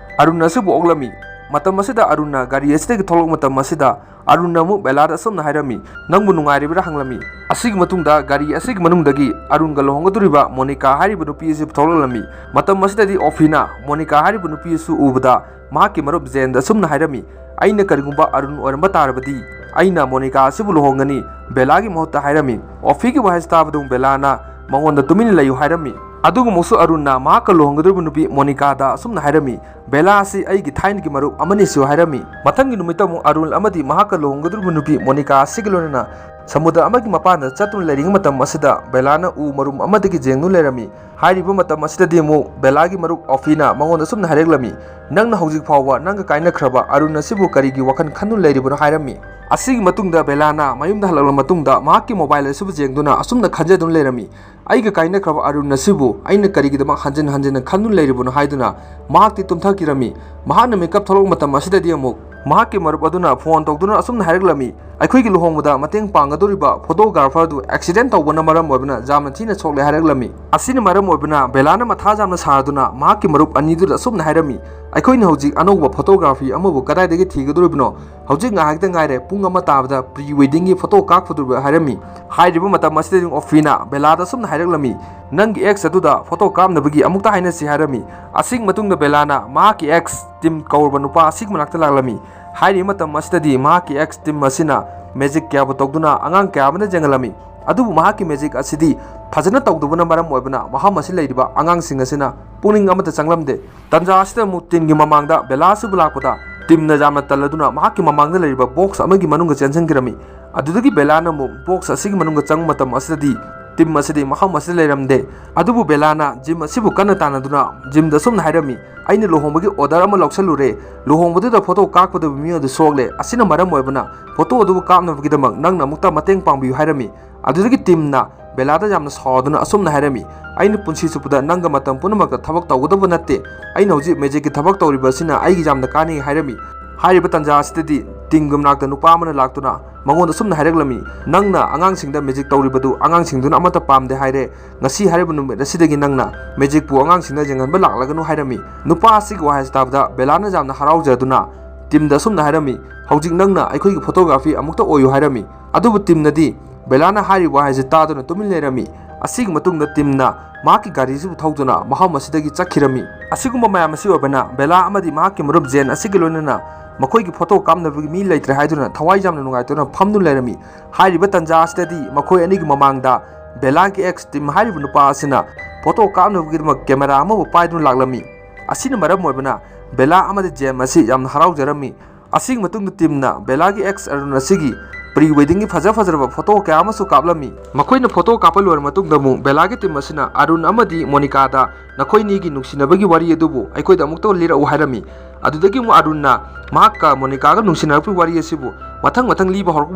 ꯑꯔꯨꯟ ꯑꯁꯤꯕꯨ ꯑꯣꯛꯂꯝꯃꯤ꯫ ꯃꯇꯝ ꯑꯁꯤꯗ ꯑꯔꯨꯟꯅ ꯒꯥꯔꯤ ꯑꯁꯤꯗꯒꯤ ꯊꯣꯛꯂꯛꯄ ꯃꯇꯝ ꯑꯁꯤꯗ ꯑꯔꯨꯟꯅ ꯑꯃꯨꯛ ꯕꯦꯂꯥꯗ ꯑꯁꯨꯝꯅ ꯍꯥꯏꯔꯝꯃꯤ, "ꯅꯪꯕꯨ ꯅꯨꯡꯉꯥꯏꯔꯤꯕ꯭ꯔꯥ?" ꯍꯪꯂꯝꯃꯤ꯫ ꯑꯁꯤꯒꯤ ꯃꯇꯨꯡꯗ ꯒꯥꯔꯤ ꯑꯁꯤꯒꯤ ꯃꯅꯨꯡꯗꯒꯤ ꯑꯔꯨꯟꯒ ꯂꯨꯍꯣꯡꯒꯗꯧꯔꯤꯕ ꯃꯣꯅꯤꯀꯥ ꯍꯥꯏꯔꯤꯕ ꯅꯨꯄꯤ ꯑꯁꯤ ꯊꯣꯛꯂꯛꯂꯝꯃꯤ꯫ ꯃꯇꯝ ꯑꯁꯤꯗꯗꯤ ꯑꯣꯐꯤꯅ ꯃꯣꯅꯤꯀꯥ ꯍꯥꯏꯔꯤꯕ ꯅꯨꯄꯤ ꯑꯁꯤ ꯎꯕꯗ ꯃꯍꯥꯛꯀꯤ ꯃꯔꯨꯞ ꯖꯦꯟꯗ ꯑꯁꯨꯝꯅ ꯍꯥꯏꯔꯝꯃꯤ, "ꯑꯩꯅ ꯀꯔꯤꯒꯨꯝꯕ ꯑꯔꯨꯟ ꯑꯣꯏꯔꯝꯕ ꯇꯥꯔꯕꯗꯤ ꯑꯩꯅ ꯃꯣꯅꯤꯀꯥ ꯑꯁꯤꯕꯨ ꯂꯨꯍꯣꯡꯒꯅꯤ" ꯕꯦꯂꯥꯒꯤ ꯃꯍꯨꯠꯇ ꯍꯥꯏꯔꯝꯃꯤ꯫ ꯑꯣꯐꯤꯒꯤ ꯋꯥꯍꯩ ꯇꯥꯕꯗ ꯕꯦꯂꯥꯅ ꯃꯉꯣꯟꯗ "ꯇꯨꯃꯤꯟꯅ ꯂꯩꯌꯨ" ꯍꯥꯏꯔꯝꯃꯤ꯫ ꯑꯗꯨꯒꯨꯝꯕꯁꯨ ꯑꯔꯨꯟꯅ ꯃꯍꯥꯛꯀ ꯂꯨꯍꯣꯡꯒꯗꯧꯔꯤꯕ ꯅꯨꯄꯤ ꯃꯣꯅꯤꯀꯥꯗ ꯑꯁꯨꯝꯅ ꯍꯥꯏꯔꯝꯃꯤ, "ꯕꯦꯂꯥ ꯑꯁꯤ ꯑꯩꯒꯤ ꯊꯥꯏꯅꯒꯤ ꯃꯔꯨꯞ ꯑꯃꯅꯤꯁꯨ" ꯍꯥꯏꯔꯝꯃꯤ꯫ ꯃꯊꯪꯒꯤ ꯅꯨꯃꯤꯠꯇ ꯑꯃꯨꯛ ꯑꯔꯨꯜ ꯑꯃꯗꯤ ꯃꯍꯥꯛꯀ ꯂꯨꯍꯣꯡꯒꯗꯧꯔꯤꯕ ꯅꯨꯄꯤ ꯃꯣꯅꯤꯀꯥ ꯑꯁꯤꯒ ꯂꯣꯏꯅꯅ ꯁꯃꯨꯗ꯭ꯔ ꯑꯃꯒꯤ ꯃꯄꯥꯟꯗ ꯆꯠꯇꯨꯅ ꯂꯩꯔꯤꯉꯩ ꯃꯇꯝ ꯑꯁꯤꯗ ꯕꯦꯂꯥꯅ ꯎ ꯃꯔꯨꯝ ꯑꯃꯗꯒꯤ ꯌꯦꯡꯗꯨꯅ ꯂꯩꯔꯝꯃꯤ꯫ ꯍꯥꯏꯔꯤꯕ ꯃꯇꯝ ꯑꯁꯤꯗꯗꯤ ꯑꯃꯨꯛ ꯕꯦꯂꯥꯒꯤ ꯃꯔꯨꯞ ꯑꯣꯐꯤꯅ ꯃꯉꯣꯟꯗ ꯑꯁꯨꯝꯅ ꯍꯥꯏꯔꯛꯂꯝꯃꯤ, "ꯅꯪꯅ ꯍꯧꯖꯤꯛ ꯐꯥꯎꯕ ꯅꯪꯒ ꯀꯥꯏꯅꯈ꯭ꯔꯕ ꯑꯔꯨꯟ ꯑꯁꯤꯕꯨ ꯀꯔꯤꯒꯤ ꯋꯥꯈꯜ ꯈꯟꯗꯨꯅ ꯂꯩꯔꯤꯕꯅꯣ?" ꯍꯥꯏꯔꯝꯃꯤ꯫ ꯑꯁꯤꯒꯤ ꯃꯇꯨꯡꯗ ꯕꯦꯂꯥꯅ ꯃꯌꯨꯝꯗ ꯍꯜꯂꯛꯂꯕ ꯃꯇꯨꯡꯗ ꯃꯍꯥꯛꯀꯤ ꯃꯣꯕꯥꯏꯜ ꯑꯁꯤꯕꯨ ꯌꯦꯡꯗꯨꯅ ꯑꯁꯨꯝꯅ ꯈꯟꯖꯗꯨꯅ ꯂꯩꯔꯝꯃꯤ, "ꯑꯩꯒ ꯀꯥꯏꯅꯈ꯭ꯔꯕ ꯑꯔꯨꯟ ꯑꯁꯤꯕꯨ ꯑꯩꯅ ꯀꯔꯤꯒꯤꯗꯃꯛ ꯍꯟꯖꯤꯟ ꯍꯟꯖꯤꯟꯅ ꯈꯟꯗꯨꯅ ꯂꯩꯔꯤꯕꯅꯣ?" ꯍꯥꯏꯗꯨꯅ ꯃꯍꯥꯛꯇꯤ ꯇꯨꯝꯊꯈꯤꯔꯝꯃꯤ꯫ ꯃꯍꯥꯛꯅ ꯃꯤꯀꯞ ꯊꯣꯛꯂꯛꯄ ꯃꯇꯝ ꯑꯁꯤꯗꯗꯤ ꯑꯃꯨꯛ ꯃꯍꯥꯛꯀꯤ ꯃꯔꯨꯞ ꯑꯗꯨꯅ ꯐꯣꯟ ꯇꯧꯗꯨꯅ ꯑꯁꯨꯝꯅ ꯍꯥꯏꯔꯛꯂꯝꯃꯤ, "ꯑꯩꯈꯣꯏꯒꯤ ꯂꯨꯍꯣꯡꯕꯗ ꯃꯇꯦꯡ ꯄꯥꯡꯒꯗꯧꯔꯤꯕ ꯐꯣꯇꯣꯒ꯭ꯔꯥꯐꯔ ꯑꯗꯨ ꯑꯦꯛꯁꯤꯗꯦꯟ ꯇꯧꯕꯅ ꯃꯔꯝ ꯑꯣꯏꯕꯅ ꯌꯥꯝꯅ ꯊꯤꯅ ꯁꯣꯛꯂꯦ" ꯍꯥꯏꯔꯛꯂꯝꯃꯤ꯫ ꯑꯁꯤꯅ ꯃꯔꯝ ꯑꯣꯏꯕꯅ ꯕꯦꯂꯥꯅ ꯃꯊꯥ ꯌꯥꯝꯅ ꯁꯥꯗꯨꯅ ꯃꯍꯥꯛꯀꯤ ꯃꯔꯨꯞ ꯑꯅꯤꯗꯨꯗ ꯑꯁꯨꯝꯅ ꯍꯥꯏꯔꯝꯃꯤ, "ꯑꯩꯈꯣꯏꯅ ꯍꯧꯖꯤꯛ ꯑꯅꯧꯕ ꯐꯣꯇꯣꯒ꯭ꯔꯥꯐꯤ ꯑꯃꯕꯨ ꯀꯗꯥꯏꯗꯒꯤ ꯊꯤꯒꯗꯧꯔꯤꯕꯅꯣ? ꯍꯧꯖꯤꯛ ꯉꯥꯏꯍꯥꯛꯇ ꯉꯥꯏꯔꯦ ꯄꯨꯡ ꯑꯃ ꯇꯥꯕꯗ ꯄ꯭ꯔꯤ ꯋꯦꯗꯤꯡꯒꯤ ꯐꯣꯇꯣ ꯀꯥꯞꯀꯗꯧꯔꯤꯕ" ꯍꯥꯏꯔꯝꯃꯤ꯫ ꯍꯥꯏꯔꯤꯕ ꯃꯇꯝ ꯑꯁꯤꯗ ꯑꯣꯐꯤꯅ ꯕꯦꯂꯥꯗ ꯑꯁꯨꯝꯅ ꯍꯥꯏꯔꯛꯂꯝꯃꯤ, "ꯅꯪꯒꯤ ꯑꯦꯛꯁ ꯑꯗꯨꯗ ꯐꯣꯇꯣ ꯀꯥꯞꯅꯕꯒꯤ ꯑꯃꯨꯛꯇ ꯍꯥꯏꯅꯁꯤ" ꯍꯥꯏꯔꯝꯃꯤ꯫ ꯑꯁꯤꯒꯤ ꯃꯇꯨꯡꯗ ꯕꯦꯂꯥꯅ ꯃꯍꯥꯛꯀꯤ ꯑꯦꯛꯁ ꯇꯤꯝ ꯀꯧꯔꯕ ꯅꯨꯄꯥ ꯑꯁꯤꯒꯤ ꯃꯅꯥꯛꯇ ꯂꯥꯛꯂꯝꯃꯤ꯫ ꯍꯥꯏꯔꯤꯕ ꯃꯇꯝ ꯑꯁꯤꯗꯗꯤ ꯃꯍꯥꯛꯀꯤ ꯑꯦꯛꯁ ꯇꯤꯝ ꯑꯁꯤꯅ ꯃꯦꯖꯤꯛ ꯀꯌꯥꯕꯨ ꯇꯧꯗꯨꯅ ꯑꯉꯥꯡ ꯀꯌꯥ ꯑꯃꯅ ꯌꯦꯡꯍꯜꯂꯝꯃꯤ꯫ ꯑꯗꯨꯕꯨ ꯃꯍꯥꯛꯀꯤ ꯃꯦꯖꯤꯛ ꯑꯁꯤꯗꯤ ꯐꯖꯅ ꯇꯧꯗꯕꯅ ꯃꯔꯝ ꯑꯣꯏꯕꯅ ꯃꯐꯝ ꯑꯁꯤ ꯂꯩꯔꯤꯕ ꯑꯉꯥꯡꯁꯤꯡ ꯑꯁꯤꯅ ꯄꯨꯛꯅꯤꯡ ꯑꯃꯠꯇ ꯆꯪꯂꯝꯗꯦ꯫ ꯇꯟꯖꯥ ꯑꯁꯤꯗ ꯑꯃꯨꯛ ꯇꯤꯝꯒꯤ ꯃꯃꯥꯡꯗ ꯕꯦꯂꯥ ꯑꯁꯤꯕꯨ ꯂꯥꯛꯄꯗ ꯇꯤꯝꯅ ꯌꯥꯝꯅ ꯇꯜꯂꯗꯨꯅ ꯃꯍꯥꯛꯀꯤ ꯃꯃꯥꯡꯗ ꯂꯩꯔꯤꯕ ꯕꯣꯛꯁ ꯑꯃꯒꯤ ꯃꯅꯨꯡꯗ ꯆꯦꯟꯁꯤꯟꯈꯤꯔꯝꯃꯤ꯫ ꯑꯗꯨꯗꯒꯤ ꯕꯦꯂꯥꯅ ꯑꯃꯨꯛ ꯕꯣꯛꯁ ꯑꯁꯤꯒꯤ ꯃꯅꯨꯡꯗ ꯆꯪꯕ ꯃꯇꯝ ꯑꯁꯤꯗꯗꯤ ꯇꯤꯝ ꯑꯁꯤꯗꯤ ꯃꯐꯝ ꯑꯁꯤꯗ ꯂꯩꯔꯝꯗꯦ꯫ ꯑꯗꯨꯕꯨ ꯕꯦꯂꯥꯅ ꯖꯤꯝ ꯑꯁꯤꯕꯨ ꯀꯟꯅ ꯇꯥꯟꯅꯗꯨꯅ ꯖꯤꯝꯗ ꯑꯁꯨꯝꯅ ꯍꯥꯏꯔꯝꯃꯤ, "ꯑꯩꯅ ꯂꯨꯍꯣꯡꯕꯒꯤ ꯑꯣꯔꯗꯔ ꯑꯃ ꯂꯧꯁꯜꯂꯨꯔꯦ꯫ ꯂꯨꯍꯣꯡꯕꯗꯨꯗ ꯐꯣꯇꯣ ꯀꯥꯞꯀꯗꯕ ꯃꯤ ꯑꯗꯨ ꯁꯣꯛꯂꯦ꯫ ꯑꯁꯤꯅ ꯃꯔꯝ ꯑꯣꯏꯕꯅ ꯐꯣꯇꯣ ꯑꯗꯨꯕꯨ ꯀꯥꯞꯅꯕꯒꯤꯗꯃꯛ ꯅꯪꯅ ꯑꯃꯨꯛꯇ ꯃꯇꯦꯡ ꯄꯥꯡꯕꯤꯌꯨ" ꯍꯥꯏꯔꯝꯃꯤ꯫ ꯑꯗꯨꯗꯒꯤ ꯇꯤꯝꯅ ꯕꯦꯂꯥꯗ ꯌꯥꯝꯅ ꯁꯥꯎꯗꯨꯅ ꯑꯁꯨꯝꯅ ꯍꯥꯏꯔꯝꯃꯤ, "ꯑꯩꯅ ꯄꯨꯟꯁꯤ ꯆꯨꯞꯄꯗ ꯅꯪꯒ ꯃꯇꯝ ꯄꯨꯝꯅꯃꯛꯇ ꯊꯕꯛ ꯇꯧꯒꯗꯕ ꯅꯠꯇꯦ꯫ ꯑꯩꯅ ꯍꯧꯖꯤꯛ ꯃꯦꯖꯤꯛꯀꯤ ꯊꯕꯛ ꯇꯧꯔꯤꯕ ꯑꯁꯤꯅ ꯑꯩꯒꯤ ꯌꯥꯝꯅ ꯀꯥꯟꯅꯩ" ꯍꯥꯏꯔꯝꯃꯤ꯫ ꯍꯥꯏꯔꯤꯕ ꯇꯥꯟꯖꯥ ꯑꯁꯤꯗꯗꯤ ꯇꯤꯝꯒꯤ ꯃꯅꯥꯛꯇ ꯅꯨꯄꯥ ꯑꯃꯅ ꯂꯥꯛꯇꯨꯅ ꯃꯉꯣꯟꯗ ꯑꯁꯨꯝꯅ ꯍꯥꯏꯔꯛꯂꯝꯃꯤ, "ꯅꯪꯅ ꯑꯉꯥꯡꯁꯤꯡꯗ ꯃꯦꯖꯤꯛ ꯇꯧꯔꯤꯕꯗꯨ ꯑꯉꯥꯡꯁꯤꯡꯗꯨꯅ ꯑꯃꯠꯇ ꯄꯥꯝꯗꯦ ꯍꯥꯏꯔꯦ꯫ ꯉꯁꯤ ꯍꯥꯏꯔꯤꯕ ꯅꯨꯃꯤꯠ ꯑꯁꯤꯗꯒꯤ ꯅꯪꯅ ꯃꯦꯖꯤꯛꯄꯨ ꯑꯉꯥꯡꯁꯤꯡꯗ ꯌꯦꯡꯍꯟꯕ ꯂꯥꯛꯂꯒꯅꯨ" ꯍꯥꯏꯔꯝꯃꯤ꯫ ꯅꯨꯄꯥ ꯑꯁꯤꯒꯤ ꯋꯥꯍꯩꯁꯤ ꯇꯥꯕꯗ ꯕꯦꯂꯥꯅ ꯌꯥꯝꯅ ꯍꯔꯥꯎꯖꯗꯨꯅ ꯇꯤꯝꯗ ꯑꯁꯨꯝꯅ ꯍꯥꯏꯔꯝꯃꯤ, "ꯍꯧꯖꯤꯛ ꯅꯪꯅ ꯑꯩꯈꯣꯏꯒꯤ ꯐꯣꯇꯣꯒ꯭ꯔꯥꯐꯤ ꯑꯃꯨꯛꯇ ꯑꯣꯏꯌꯨ" ꯍꯥꯏꯔꯝꯃꯤ꯫ ꯑꯗꯨꯕꯨ ꯇꯤꯝꯅꯗꯤ ꯕꯦꯂꯥꯅ ꯍꯥꯏꯔꯤꯕ ꯋꯥꯍꯩꯁꯤ ꯇꯥꯗꯨꯅ ꯇꯨꯃꯤꯟ ꯂꯩꯔꯝꯃꯤ꯫ ꯑꯁꯤꯒꯤ ꯃꯇꯨꯡꯗ ꯇꯤꯝꯅ ꯃꯍꯥꯛꯀꯤ ꯒꯥꯔꯤꯁꯤꯕꯨ ꯊꯧꯗꯨꯅ ꯃꯐꯝ ꯑꯁꯤꯗꯒꯤ ꯆꯠꯈꯤꯔꯝꯃꯤ꯫ ꯑꯁꯤꯒꯨꯝꯕ ꯃꯌꯥꯝ ꯑꯁꯤ ꯑꯣꯏꯕꯅ ꯕꯦꯂꯥ ꯑꯃꯗꯤ ꯃꯍꯥꯛꯀꯤ ꯃꯔꯨꯞ ꯖꯦꯟ ꯑꯁꯤꯒ ꯂꯣꯏꯅꯅ ꯃꯈꯣꯏꯒꯤ ꯐꯣꯇꯣ ꯀꯥꯞꯅꯕꯒꯤ ꯃꯤ ꯂꯩꯇ꯭ꯔꯦ ꯍꯥꯏꯗꯨꯅ ꯊꯋꯥꯏ ꯌꯥꯝꯅ ꯅꯨꯡꯉꯥꯏꯇꯨꯅ ꯐꯝꯗꯨꯅ ꯂꯩꯔꯝꯃꯤ꯫ ꯍꯥꯏꯔꯤꯕ ꯇꯥꯟꯖꯥ ꯑꯁꯤꯗꯗꯤ ꯃꯈꯣꯏ ꯑꯅꯤꯒꯤ ꯃꯃꯥꯡꯗ ꯕꯦꯂꯥꯒꯤ ꯑꯦꯛꯁ ꯇꯤꯝ ꯍꯥꯏꯔꯤꯕ ꯅꯨꯄꯥ ꯑꯁꯤꯅ ꯐꯣꯇꯣ ꯀꯥꯞꯅꯕꯒꯤꯗꯃꯛ ꯀꯦꯃꯦꯔꯥ ꯑꯃꯕꯨ ꯄꯥꯏꯗꯨꯅ ꯂꯥꯛꯂꯝꯃꯤ꯫ ꯑꯁꯤꯅ ꯃꯔꯝ ꯑꯣꯏꯕꯅ ꯕꯦꯂꯥ ꯑꯃꯗꯤ ꯖꯦꯝ ꯑꯁꯤ ꯌꯥꯝꯅ ꯍꯔꯥꯎꯖꯔꯝꯃꯤ꯫ ꯑꯁꯤꯒꯤ ꯃꯇꯨꯡꯗ ꯇꯤꯝꯅ ꯕꯦꯂꯥꯒꯤ ꯑꯦꯛꯁ ꯑꯔꯨꯟ ꯑꯁꯤꯒꯤ ꯄ꯭ꯔꯤ ꯋꯦꯗꯤꯡꯒꯤ ꯐꯖ ꯐꯖꯔꯕ ꯐꯣꯇꯣ ꯀꯌꯥ ꯑꯃꯁꯨ ꯀꯥꯞꯂꯝꯃꯤ꯫ ꯃꯈꯣꯏꯅ ꯐꯣꯇꯣ ꯀꯥꯞꯄ ꯂꯣꯏꯔ ꯃꯇꯨꯡꯗ ꯑꯃꯨꯛ ꯕꯦꯂꯥꯒꯤ ꯇꯤꯝ ꯑꯁꯤꯅ ꯑꯔꯨꯟ ꯑꯃꯗꯤ ꯃꯣꯅꯤꯀꯥꯗ ꯅꯈꯣꯏꯅꯤꯒꯤ ꯅꯨꯡꯁꯤꯅꯕꯒꯤ ꯋꯥꯔꯤ ꯑꯗꯨꯕꯨ ꯑꯩꯈꯣꯏꯗ ꯑꯃꯨꯛꯇ ꯂꯤꯔꯛꯎ ꯍꯥꯏꯔꯝꯃꯤ꯫ ꯑꯗꯨꯗꯒꯤ ꯑꯃꯨꯛ ꯑꯔꯨꯟꯅ ꯃꯍꯥꯛꯀ ꯃꯣꯅꯤꯀꯥꯒ ꯅꯨꯡꯁꯤꯅꯔꯛꯄꯒꯤ ꯋꯥꯔꯤ ꯑꯁꯤꯕꯨ ꯃꯊꯪ ꯃꯊꯪ ꯂꯤꯕ ꯍꯧꯔꯛꯄ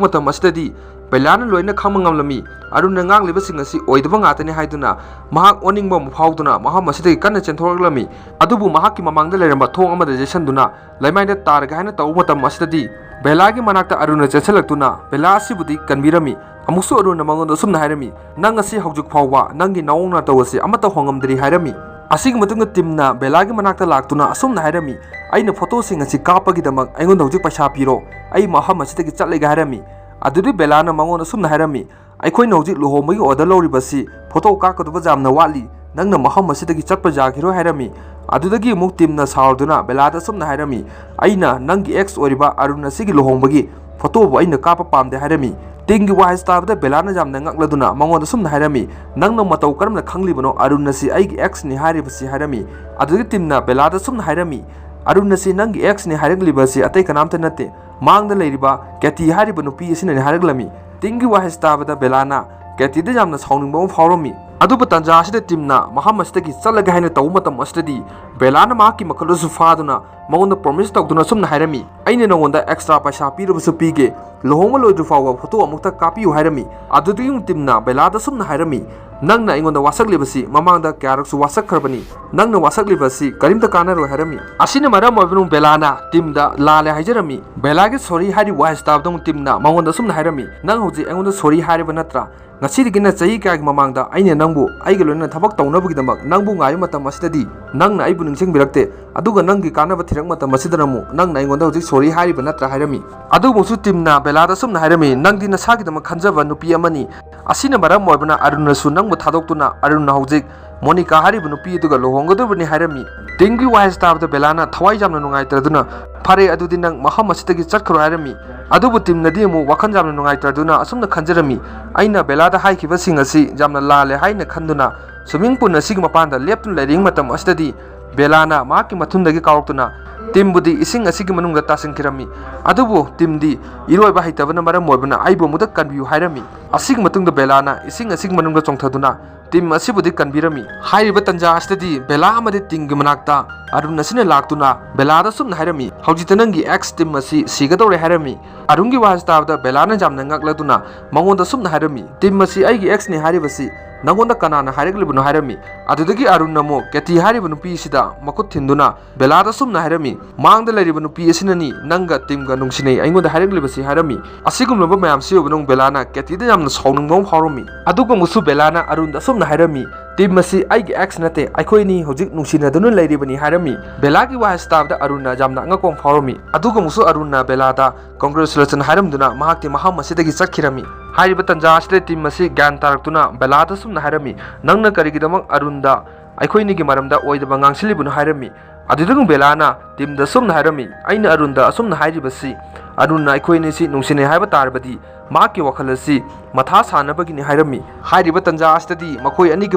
ꯃꯇꯝ ꯑꯁꯤꯗꯗꯤ ꯕꯦꯂꯥꯅ ꯂꯣꯏꯅ ꯈꯪꯕ ꯉꯝꯂꯝꯃꯤ꯫ ꯑꯔꯨꯟꯅ ꯉꯥꯡꯂꯤꯕꯁꯤꯡ ꯑꯁꯤ ꯑꯣꯏꯗꯕ ꯉꯥꯛꯇꯅꯤ ꯍꯥꯏꯗꯨꯅ ꯃꯍꯥꯛ ꯑꯣꯅꯤꯡꯕ ꯑꯃ ꯐꯥꯎꯗꯨꯅ ꯃꯐꯝ ꯑꯁꯤꯗꯒꯤ ꯀꯟꯅ ꯆꯦꯟꯊꯣꯔꯛꯂꯝꯃꯤ꯫ ꯑꯗꯨꯕꯨ ꯃꯍꯥꯛꯀꯤ ꯃꯃꯥꯡꯗ ꯂꯩꯔꯝꯕ ꯊꯣꯡ ꯑꯃꯗ ꯆꯦꯟꯁꯤꯟꯗꯨꯅ ꯂꯩꯃꯥꯏꯗ ꯇꯥꯔꯒꯦ ꯍꯥꯏꯅ ꯇꯧꯕ ꯃꯇꯝ ꯑꯁꯤꯗꯗꯤ ꯕꯦꯂꯥꯒꯤ ꯃꯅꯥꯛꯇ ꯑꯔꯨꯟꯅ ꯆꯦꯟꯁꯤꯜꯂꯛꯇꯨꯅ ꯕꯦꯂꯥ ꯑꯁꯤꯕꯨꯗꯤ ꯀꯟꯕꯤꯔꯝꯃꯤ꯫ ꯑꯃꯨꯛꯁꯨ ꯑꯔꯨꯟꯅ ꯃꯉꯣꯟꯗ ꯑꯁꯨꯝꯅ ꯍꯥꯏꯔꯝꯃꯤ, "ꯅꯪ ꯑꯁꯤ ꯍꯧꯖꯤꯛ ꯐꯥꯎꯕ ꯅꯪꯒꯤ ꯅꯑꯣꯡ ꯅꯇꯧ ꯑꯁꯤ ꯑꯃꯠꯇ ꯍꯣꯡꯉꯝꯗ꯭ꯔꯤ" ꯍꯥꯏꯔꯝꯃꯤ꯫ ꯑꯁꯤꯒꯤ ꯃꯇꯨꯡꯗ ꯇꯤꯝꯅ ꯕꯦꯂꯥꯒꯤ ꯃꯅꯥꯛꯇ ꯂꯥꯛꯇꯨꯅ ꯑꯁꯨꯝꯅ ꯍꯥꯏꯔꯝꯃꯤ, "ꯑꯩꯅ ꯐꯣꯇꯣꯁꯤꯡ ꯑꯁꯤ ꯀꯥꯞꯄꯒꯤꯗꯃꯛ ꯑꯩꯉꯣꯟꯗ ꯍꯧꯖꯤꯛ ꯄꯩꯁꯥ ꯄꯤꯔꯣ, ꯑꯩ ꯃꯐꯝ ꯑꯁꯤꯗꯒꯤ ꯆꯠꯂꯒꯦ" ꯍꯥꯏꯔꯝꯃꯤ꯫ ꯑꯗꯨꯗꯤ ꯕꯦꯂꯥꯅ ꯃꯉꯣꯟꯗ ꯑꯁꯨꯝꯅ ꯍꯥꯏꯔꯝꯃꯤ, "ꯑꯩꯈꯣꯏꯅ ꯍꯧꯖꯤꯛ ꯂꯨꯍꯣꯡꯕꯒꯤ ꯑꯣꯔꯗꯔ ꯂꯧꯔꯤꯕꯁꯤ ꯐꯣꯇꯣ ꯀꯥꯞꯀꯗꯕ ꯌꯥꯝꯅ ꯋꯥꯠꯂꯤ, ꯅꯪꯅ ꯃꯐꯝ ꯑꯁꯤꯗꯒꯤ ꯆꯠꯄ ꯌꯥꯈꯤꯔꯣꯏ" ꯍꯥꯏꯔꯝꯃꯤ꯫ ꯑꯗꯨꯗꯒꯤ ꯑꯃꯨꯛ ꯇꯤꯝꯅ ꯁꯥꯎꯗꯨꯅ ꯕꯦꯂꯥꯗ ꯑꯁꯨꯝꯅ ꯍꯥꯏꯔꯝꯃꯤ, "ꯑꯩꯅ ꯅꯪꯒꯤ ꯑꯦꯛꯁ ꯑꯣꯏꯔꯤꯕ ꯑꯔꯨꯟ ꯑꯁꯤꯒꯤ ꯂꯨꯍꯣꯡꯕꯒꯤ ꯐꯣꯇꯣꯕꯨ ꯑꯩꯅ ꯀꯥꯞꯄ ꯄꯥꯝꯗꯦ" ꯍꯥꯏꯔꯝꯃꯤ꯫ ꯇꯤꯝꯒꯤ ꯋꯥꯍꯩꯁꯤ ꯇꯥꯕꯗ ꯕꯦꯂꯥꯅ ꯌꯥꯝꯅ ꯉꯛꯂꯗꯨꯅ ꯃꯉꯣꯟꯗ ꯑꯁꯨꯝꯅ ꯍꯥꯏꯔꯝꯃꯤ, "ꯅꯪꯅ ꯃꯇꯧ ꯀꯔꯝꯅ ꯈꯪꯂꯤꯕꯅꯣ ꯑꯔꯨꯟ ꯑꯁꯤ ꯑꯩꯒꯤ ꯑꯦꯛꯁꯅꯤ ꯍꯥꯏꯔꯤꯕꯁꯤ?" ꯍꯥꯏꯔꯝꯃꯤ꯫ ꯑꯗꯨꯗꯒꯤ ꯇꯤꯝꯅ ꯕꯦꯂꯥꯗ ꯑꯁꯨꯝꯅ ꯍꯥꯏꯔꯝꯃꯤ, "ꯑꯔꯨꯟ ꯑꯁꯤ ꯅꯪꯒꯤ ꯑꯦꯛꯁꯅꯤ ꯍꯥꯏꯔꯛꯂꯤꯕ ꯑꯁꯤ ꯑꯇꯩ ꯀꯅꯥꯝꯇ ꯅꯠꯇꯦ, ꯃꯥꯡꯗ ꯂꯩꯔꯤꯕ ꯀꯦꯇꯤ ꯍꯥꯏꯔꯤꯕ ꯅꯨꯄꯤ ꯑꯁꯤꯅꯅꯤ" ꯍꯥꯏꯔꯛꯂꯝꯃꯤ꯫ ꯇꯤꯝꯒꯤ ꯋꯥꯍꯩꯁꯤ ꯇꯥꯕꯗ ꯕꯦꯂꯥꯅ ꯀꯦꯇꯤꯗ ꯌꯥꯝꯅ ꯁꯥꯎꯅꯤꯡꯕ ꯑꯃ ꯐꯥꯎꯔꯝꯃꯤ꯫ ꯑꯗꯨꯕꯨ ꯇꯥꯟꯖꯥ ꯑꯁꯤꯗ ꯇꯤꯝꯅ ꯃꯐꯝ ꯑꯁꯤꯗꯒꯤ ꯆꯠꯂꯒꯦ ꯍꯥꯏꯅ ꯇꯧꯕ ꯃꯇꯝ ꯑꯁꯤꯗꯗꯤ ꯕꯦꯂꯥꯅ ꯃꯍꯥꯛꯀꯤ ꯃꯈꯨꯠ ꯑꯗꯨ ꯐꯥꯗꯨꯅ ꯃꯉꯣꯟꯗ ꯄ꯭ꯔꯣꯃꯤꯁ ꯇꯧꯗꯨꯅ ꯑꯁꯨꯝꯅ ꯍꯥꯏꯔꯝꯃꯤ, "ꯑꯩꯅ ꯅꯉꯣꯟꯗ ꯑꯦꯛꯁꯇ꯭ꯔꯥ ꯄꯩꯁꯥ ꯄꯤꯔꯕꯁꯨ ꯄꯤꯒꯦ, ꯂꯨꯍꯣꯡꯕ ꯂꯣꯏꯗ꯭ꯔꯤ ꯐꯥꯎꯕ ꯐꯣꯇꯣ ꯑꯃꯨꯛꯇ ꯀꯥꯞꯄꯤꯌꯨ" ꯍꯥꯏꯔꯝꯃꯤ꯫ ꯑꯗꯨꯗꯒꯤ ꯑꯃꯨꯛ ꯇꯤꯝꯅ ꯕꯦꯂꯥꯗ ꯑꯁꯨꯝꯅ ꯍꯥꯏꯔꯝꯃꯤ, "ꯅꯪꯅ ꯑꯩꯉꯣꯟꯗ ꯋꯥꯁꯛꯂꯤꯕꯁꯤ ꯃꯃꯥꯡꯗ ꯀꯌꯥꯔꯛꯁꯨ ꯋꯥꯁꯛꯈ꯭ꯔꯕꯅꯤ, ꯅꯪꯅ ꯋꯥꯁꯛꯂꯤꯕ ꯑꯁꯤ ꯀꯔꯤꯝꯇ ꯀꯥꯟꯅꯔꯣꯏ" ꯍꯥꯏꯔꯝꯃꯤ꯫ ꯑꯁꯤꯅ ꯃꯔꯝ ꯑꯣꯏꯗꯨꯅ ꯕꯦꯂꯥꯅ ꯇꯤꯝꯗ ꯂꯥꯜꯂꯦ ꯍꯥꯏꯖꯔꯝꯃꯤ꯫ ꯕꯦꯂꯥꯒꯤ ꯁꯣꯔꯤ ꯍꯥꯏꯔꯤꯕ ꯋꯥꯍꯩꯁꯤ ꯇꯥꯕꯗ ꯑꯃꯨꯛ ꯇꯤꯝꯅ ꯃꯉꯣꯟꯗ ꯑꯁꯨꯝꯅ ꯍꯥꯏꯔꯝꯃꯤ, "ꯅꯪ ꯍꯧꯖꯤꯛ ꯑꯩꯉꯣꯟꯗ ꯁꯣꯔꯤ ꯍꯥꯏꯔꯤꯕ ꯅꯠꯇ꯭ꯔꯥ? ꯉꯁꯤꯗꯒꯤꯅ ꯆꯍꯤ ꯀꯌꯥꯒꯤ ꯃꯃꯥꯡꯗ ꯑꯩꯅ ꯅꯪꯕꯨ ꯑꯩꯒ ꯂꯣꯏꯅꯅ ꯊꯕꯛ ꯇꯧꯅꯕꯒꯤꯗꯃꯛ ꯅꯪꯕꯨ ꯉꯥꯏꯕ ꯃꯇꯝ ꯑꯁꯤꯗꯗꯤ ꯅꯪꯅ ꯑꯩꯕꯨ ꯅꯤꯡꯁꯤꯡꯕꯤꯔꯛꯇꯦ, ꯑꯗꯨꯒ ꯅꯪꯒꯤ ꯀꯥꯟꯅꯕ ꯊꯤꯔꯛ ꯃꯇꯝ ꯑꯁꯤꯗꯅ ꯑꯃꯨꯛ ꯅꯪꯅ ꯑꯩꯉꯣꯟꯗ ꯍꯧꯖꯤꯛ ꯁꯣꯔꯤ ꯍꯥꯏꯔꯤꯕ ꯅꯠꯇ꯭ꯔꯥ?" ꯍꯥꯏꯔꯝꯃꯤ꯫ ꯑꯗꯨꯕꯨꯁꯨ ꯇꯤꯝꯅ ꯕꯦꯂꯥꯗ ꯑꯁꯨꯝꯅ ꯍꯥꯏꯔꯝꯃꯤ, "ꯅꯪꯗꯤ ꯅꯁꯥꯒꯤꯗꯃꯛ ꯈꯟꯖꯕ ꯅꯨꯄꯤ ꯑꯃꯅꯤ, ꯑꯁꯤꯅ ꯃꯔꯝ ꯑꯣꯏꯕꯅ ꯑꯔꯨꯟꯅꯁꯨ ꯅꯪꯕꯨ ꯊꯥꯗꯣꯛꯇꯨꯅ ꯑꯔꯨꯟꯅ ꯍꯧꯖꯤꯛ ꯃꯣꯅꯤꯀꯥ ꯍꯥꯏꯔꯤꯕ ꯅꯨꯄꯤ ꯑꯗꯨꯒ ꯂꯨꯍꯣꯡꯒꯗꯧꯔꯤꯕꯅꯤ" ꯍꯥꯏꯔꯝꯃꯤ꯫ ꯇꯤꯝꯒꯤ ꯋꯥꯍꯩꯁꯤ ꯇꯥꯕꯗ ꯕꯦꯂꯥꯅ ꯊꯋꯥꯏ ꯌꯥꯝꯅ ꯅꯨꯡꯉꯥꯏꯇ꯭ꯔꯗꯨꯅ, "ꯐꯔꯦ, ꯑꯗꯨꯗꯤ ꯅꯪ ꯃꯐꯝ ꯑꯁꯤꯗꯒꯤ ꯆꯠꯈ꯭ꯔꯣ" ꯍꯥꯏꯔꯝꯃꯤ꯫ ꯑꯗꯨꯕꯨ ꯇꯤꯝꯅꯗꯤ ꯑꯃꯨꯛ ꯋꯥꯈꯜ ꯌꯥꯝꯅ ꯅꯨꯡꯉꯥꯏꯇ꯭ꯔꯗꯨꯅ ꯑꯁꯨꯝꯅ ꯈꯟꯖꯔꯝꯃꯤ, "ꯑꯩꯅ ꯕꯦꯂꯥꯗ ꯍꯥꯏꯈꯤꯕꯁꯤꯡ ꯑꯁꯤ ꯌꯥꯝꯅ ꯂꯥꯜꯂꯦ" ꯍꯥꯏꯅ ꯈꯟꯗꯨꯅ ꯁ꯭ꯋꯤꯃꯤꯡ ꯄꯨꯜ ꯑꯁꯤꯒꯤ ꯃꯄꯥꯟꯗ ꯂꯦꯞꯇꯨꯅ ꯂꯩꯔꯤꯉꯩ ꯃꯇꯝ ꯑꯁꯤꯗꯗꯤ ꯕꯦꯂꯥꯅ ꯃꯍꯥꯛꯀꯤ ꯃꯊꯨꯟꯗꯒꯤ ꯀꯥꯎꯔꯛꯇꯨꯅ ꯇꯤꯝꯕꯨꯗꯤ ꯏꯁꯤꯡ ꯑꯁꯤꯒꯤ ꯃꯅꯨꯡꯗ ꯇꯥꯁꯤꯟꯈꯤꯔꯝꯃꯤ꯫ ꯑꯗꯨꯕꯨ ꯇꯤꯝꯗꯤ ꯏꯔꯣꯏꯕ ꯍꯩꯇꯕꯅ ꯃꯔꯝ ꯑꯣꯏꯕꯅ ꯑꯩꯕꯨ ꯑꯃꯨꯛꯇ ꯀꯟꯕꯤꯌꯨ ꯍꯥꯏꯔꯝꯃꯤ꯫ ꯑꯁꯤꯒꯤ ꯃꯇꯨꯡꯗ ꯕꯦꯂꯥꯅ ꯏꯁꯤꯡ ꯑꯁꯤꯒꯤ ꯃꯅꯨꯡꯗ ꯆꯣꯡꯊꯗꯨꯅ ꯇꯤꯝ ꯑꯁꯤꯕꯨꯗꯤ ꯀꯟꯕꯤꯔꯝꯃꯤ꯫ ꯍꯥꯏꯔꯤꯕ ꯇꯥꯟꯖꯥ ꯑꯁꯤꯗꯗꯤ ꯕꯦꯂꯥ ꯑꯃꯗꯤ ꯇꯤꯝꯒꯤ ꯃꯅꯥꯛꯇ ꯑꯔꯨꯟ ꯑꯁꯤꯅ ꯂꯥꯛꯇꯨꯅ ꯕꯦꯂꯥꯗ ꯑꯁꯨꯝꯅ ꯍꯥꯏꯔꯝꯃꯤ, "ꯍꯧꯖꯤꯛꯇ ꯅꯪꯒꯤ ꯑꯦꯛꯁ ꯇꯤꯝ ꯑꯁꯤ ꯁꯤꯒꯗꯧꯔꯦ" ꯍꯥꯏꯔꯝꯃꯤ꯫ ꯑꯔꯨꯟꯒꯤ ꯋꯥꯍꯩ ꯇꯥꯕꯗ ꯕꯦꯂꯥꯅ ꯌꯥꯝꯅ ꯉꯛꯂꯗꯨꯅ ꯃꯉꯣꯟꯗ ꯑꯁꯨꯝꯅ ꯍꯥꯏꯔꯝꯃꯤ, "ꯇꯤꯝ ꯑꯁꯤ ꯑꯩꯒꯤ ꯑꯦꯛꯁꯅꯤ ꯍꯥꯏꯔꯤꯕꯁꯤ ꯅꯪꯉꯣꯟꯗ ꯀꯅꯥꯅ ꯍꯥꯏꯔꯛꯂꯤꯕꯅꯣ?" ꯍꯥꯏꯔꯝꯃꯤ꯫ ꯑꯗꯨꯗꯒꯤ ꯑꯔꯨꯟꯅ ꯑꯃꯨꯛ ꯀꯦꯇꯤ ꯍꯥꯏꯔꯤꯕ ꯅꯨꯄꯤ ꯑꯁꯤꯗ ꯃꯈꯨꯠ ꯊꯤꯟꯗꯨꯅ ꯕꯦꯂꯥꯗ ꯑꯁꯨꯝꯅ ꯍꯥꯏꯔꯝꯃꯤ, "ꯃꯥꯡꯗ ꯂꯩꯔꯤꯕ ꯅꯨꯄꯤ ꯑꯁꯤꯅꯅꯤ ꯅꯪꯒ ꯇꯤꯝꯒ ꯅꯨꯡꯁꯤꯅꯩ ꯑꯩꯉꯣꯟꯗ ꯍꯥꯏꯔꯛꯂꯤꯕꯁꯤ" ꯍꯥꯏꯔꯝꯃꯤ꯫ ꯑꯁꯤꯒꯨꯝꯂꯕ ꯃꯌꯥꯝꯁꯤ ꯎꯕꯗ ꯕꯦꯂꯥꯅ ꯀꯦꯇꯤꯗ ꯌꯥꯝꯅ ꯁꯥꯎꯅꯤꯡꯕ ꯑꯃ ꯐꯥꯎꯔꯝꯃꯤ꯫ ꯑꯗꯨꯒ ꯑꯃꯨꯛꯁꯨ ꯕꯦꯂꯥꯅ ꯑꯔꯨꯟꯗ ꯑꯁꯨꯝꯅ ꯍꯥꯏꯔꯝꯃꯤ, "ꯇꯤꯝ ꯑꯁꯤ ꯑꯩꯒꯤ ꯑꯦꯛꯁ ꯅꯠꯇꯦ, ꯑꯩꯈꯣꯏꯅꯤ ꯍꯧꯖꯤꯛ ꯅꯨꯡꯁꯤꯅꯗꯨꯅ ꯂꯩꯔꯤꯕꯅꯤ" ꯍꯥꯏꯔꯝꯃꯤ꯫ ꯕꯦꯂꯥꯒꯤ ꯋꯥꯍꯩ ꯇꯥꯕꯗ ꯑꯔꯨꯟꯅ ꯌꯥꯝꯅ ꯑꯉꯛꯄ ꯑꯃ ꯐꯥꯎꯔꯝꯃꯤ꯫ ꯑꯗꯨꯒ ꯑꯃꯨꯛꯁꯨ ꯑꯔꯨꯟꯅ ꯕꯦꯂꯥꯗ ꯀꯣꯡꯒ꯭ꯔꯦꯆꯨꯂꯦꯁꯟ ꯍꯥꯏꯔꯝꯗꯨꯅ ꯃꯍꯥꯛꯇꯤ ꯃꯐꯝ ꯑꯁꯤꯗꯒꯤ ꯆꯠꯈꯤꯔꯝꯃꯤ꯫ ꯍꯥꯏꯔꯤꯕ ꯇꯥꯟꯖꯥ ꯑꯁꯤꯗ ꯇꯤꯝ ꯑꯁꯤ ꯒ꯭ꯌꯥꯟ ꯇꯥꯔꯛꯇꯨꯅ ꯕꯦꯂꯥꯗ ꯑꯁꯨꯝꯅ ꯍꯥꯏꯔꯝꯃꯤ, "ꯅꯪꯅ ꯀꯔꯤꯒꯤꯗꯃꯛ ꯑꯔꯨꯟꯗ ꯑꯩꯈꯣꯏꯅꯤꯒꯤ ꯃꯔꯝꯗ ꯑꯣꯏꯗꯕ ꯉꯥꯡꯁꯤꯜꯂꯤꯕꯅꯣ?" ꯍꯥꯏꯔꯝꯃꯤ꯫ ꯑꯗꯨꯗꯒꯤ ꯕꯦꯂꯥꯅ ꯇꯤꯝꯗ ꯑꯁꯨꯝꯅ ꯍꯥꯏꯔꯝꯃꯤ, "ꯑꯩꯅ ꯑꯔꯨꯟꯗ ꯑꯁꯨꯝꯅ ꯍꯥꯏꯔꯤꯕꯁꯤ ꯑꯔꯨꯟꯅ ꯑꯩꯈꯣꯏ ꯑꯅꯤꯁꯤ ꯅꯨꯡꯁꯤꯅꯩ ꯍꯥꯏꯕ ꯇꯥꯔꯕꯗꯤ ꯃꯍꯥꯛꯀꯤ ꯋꯥꯈꯜ ꯑꯁꯤ ꯃꯊꯥ ꯁꯥꯅꯕꯒꯤꯅꯤ" ꯍꯥꯏꯔꯝꯃꯤ꯫ ꯍꯥꯏꯔꯤꯕ ꯇꯥꯟꯖꯥ ꯑꯁꯤꯗꯗꯤ ꯃꯈꯣꯏ ꯑꯅꯤꯒꯤ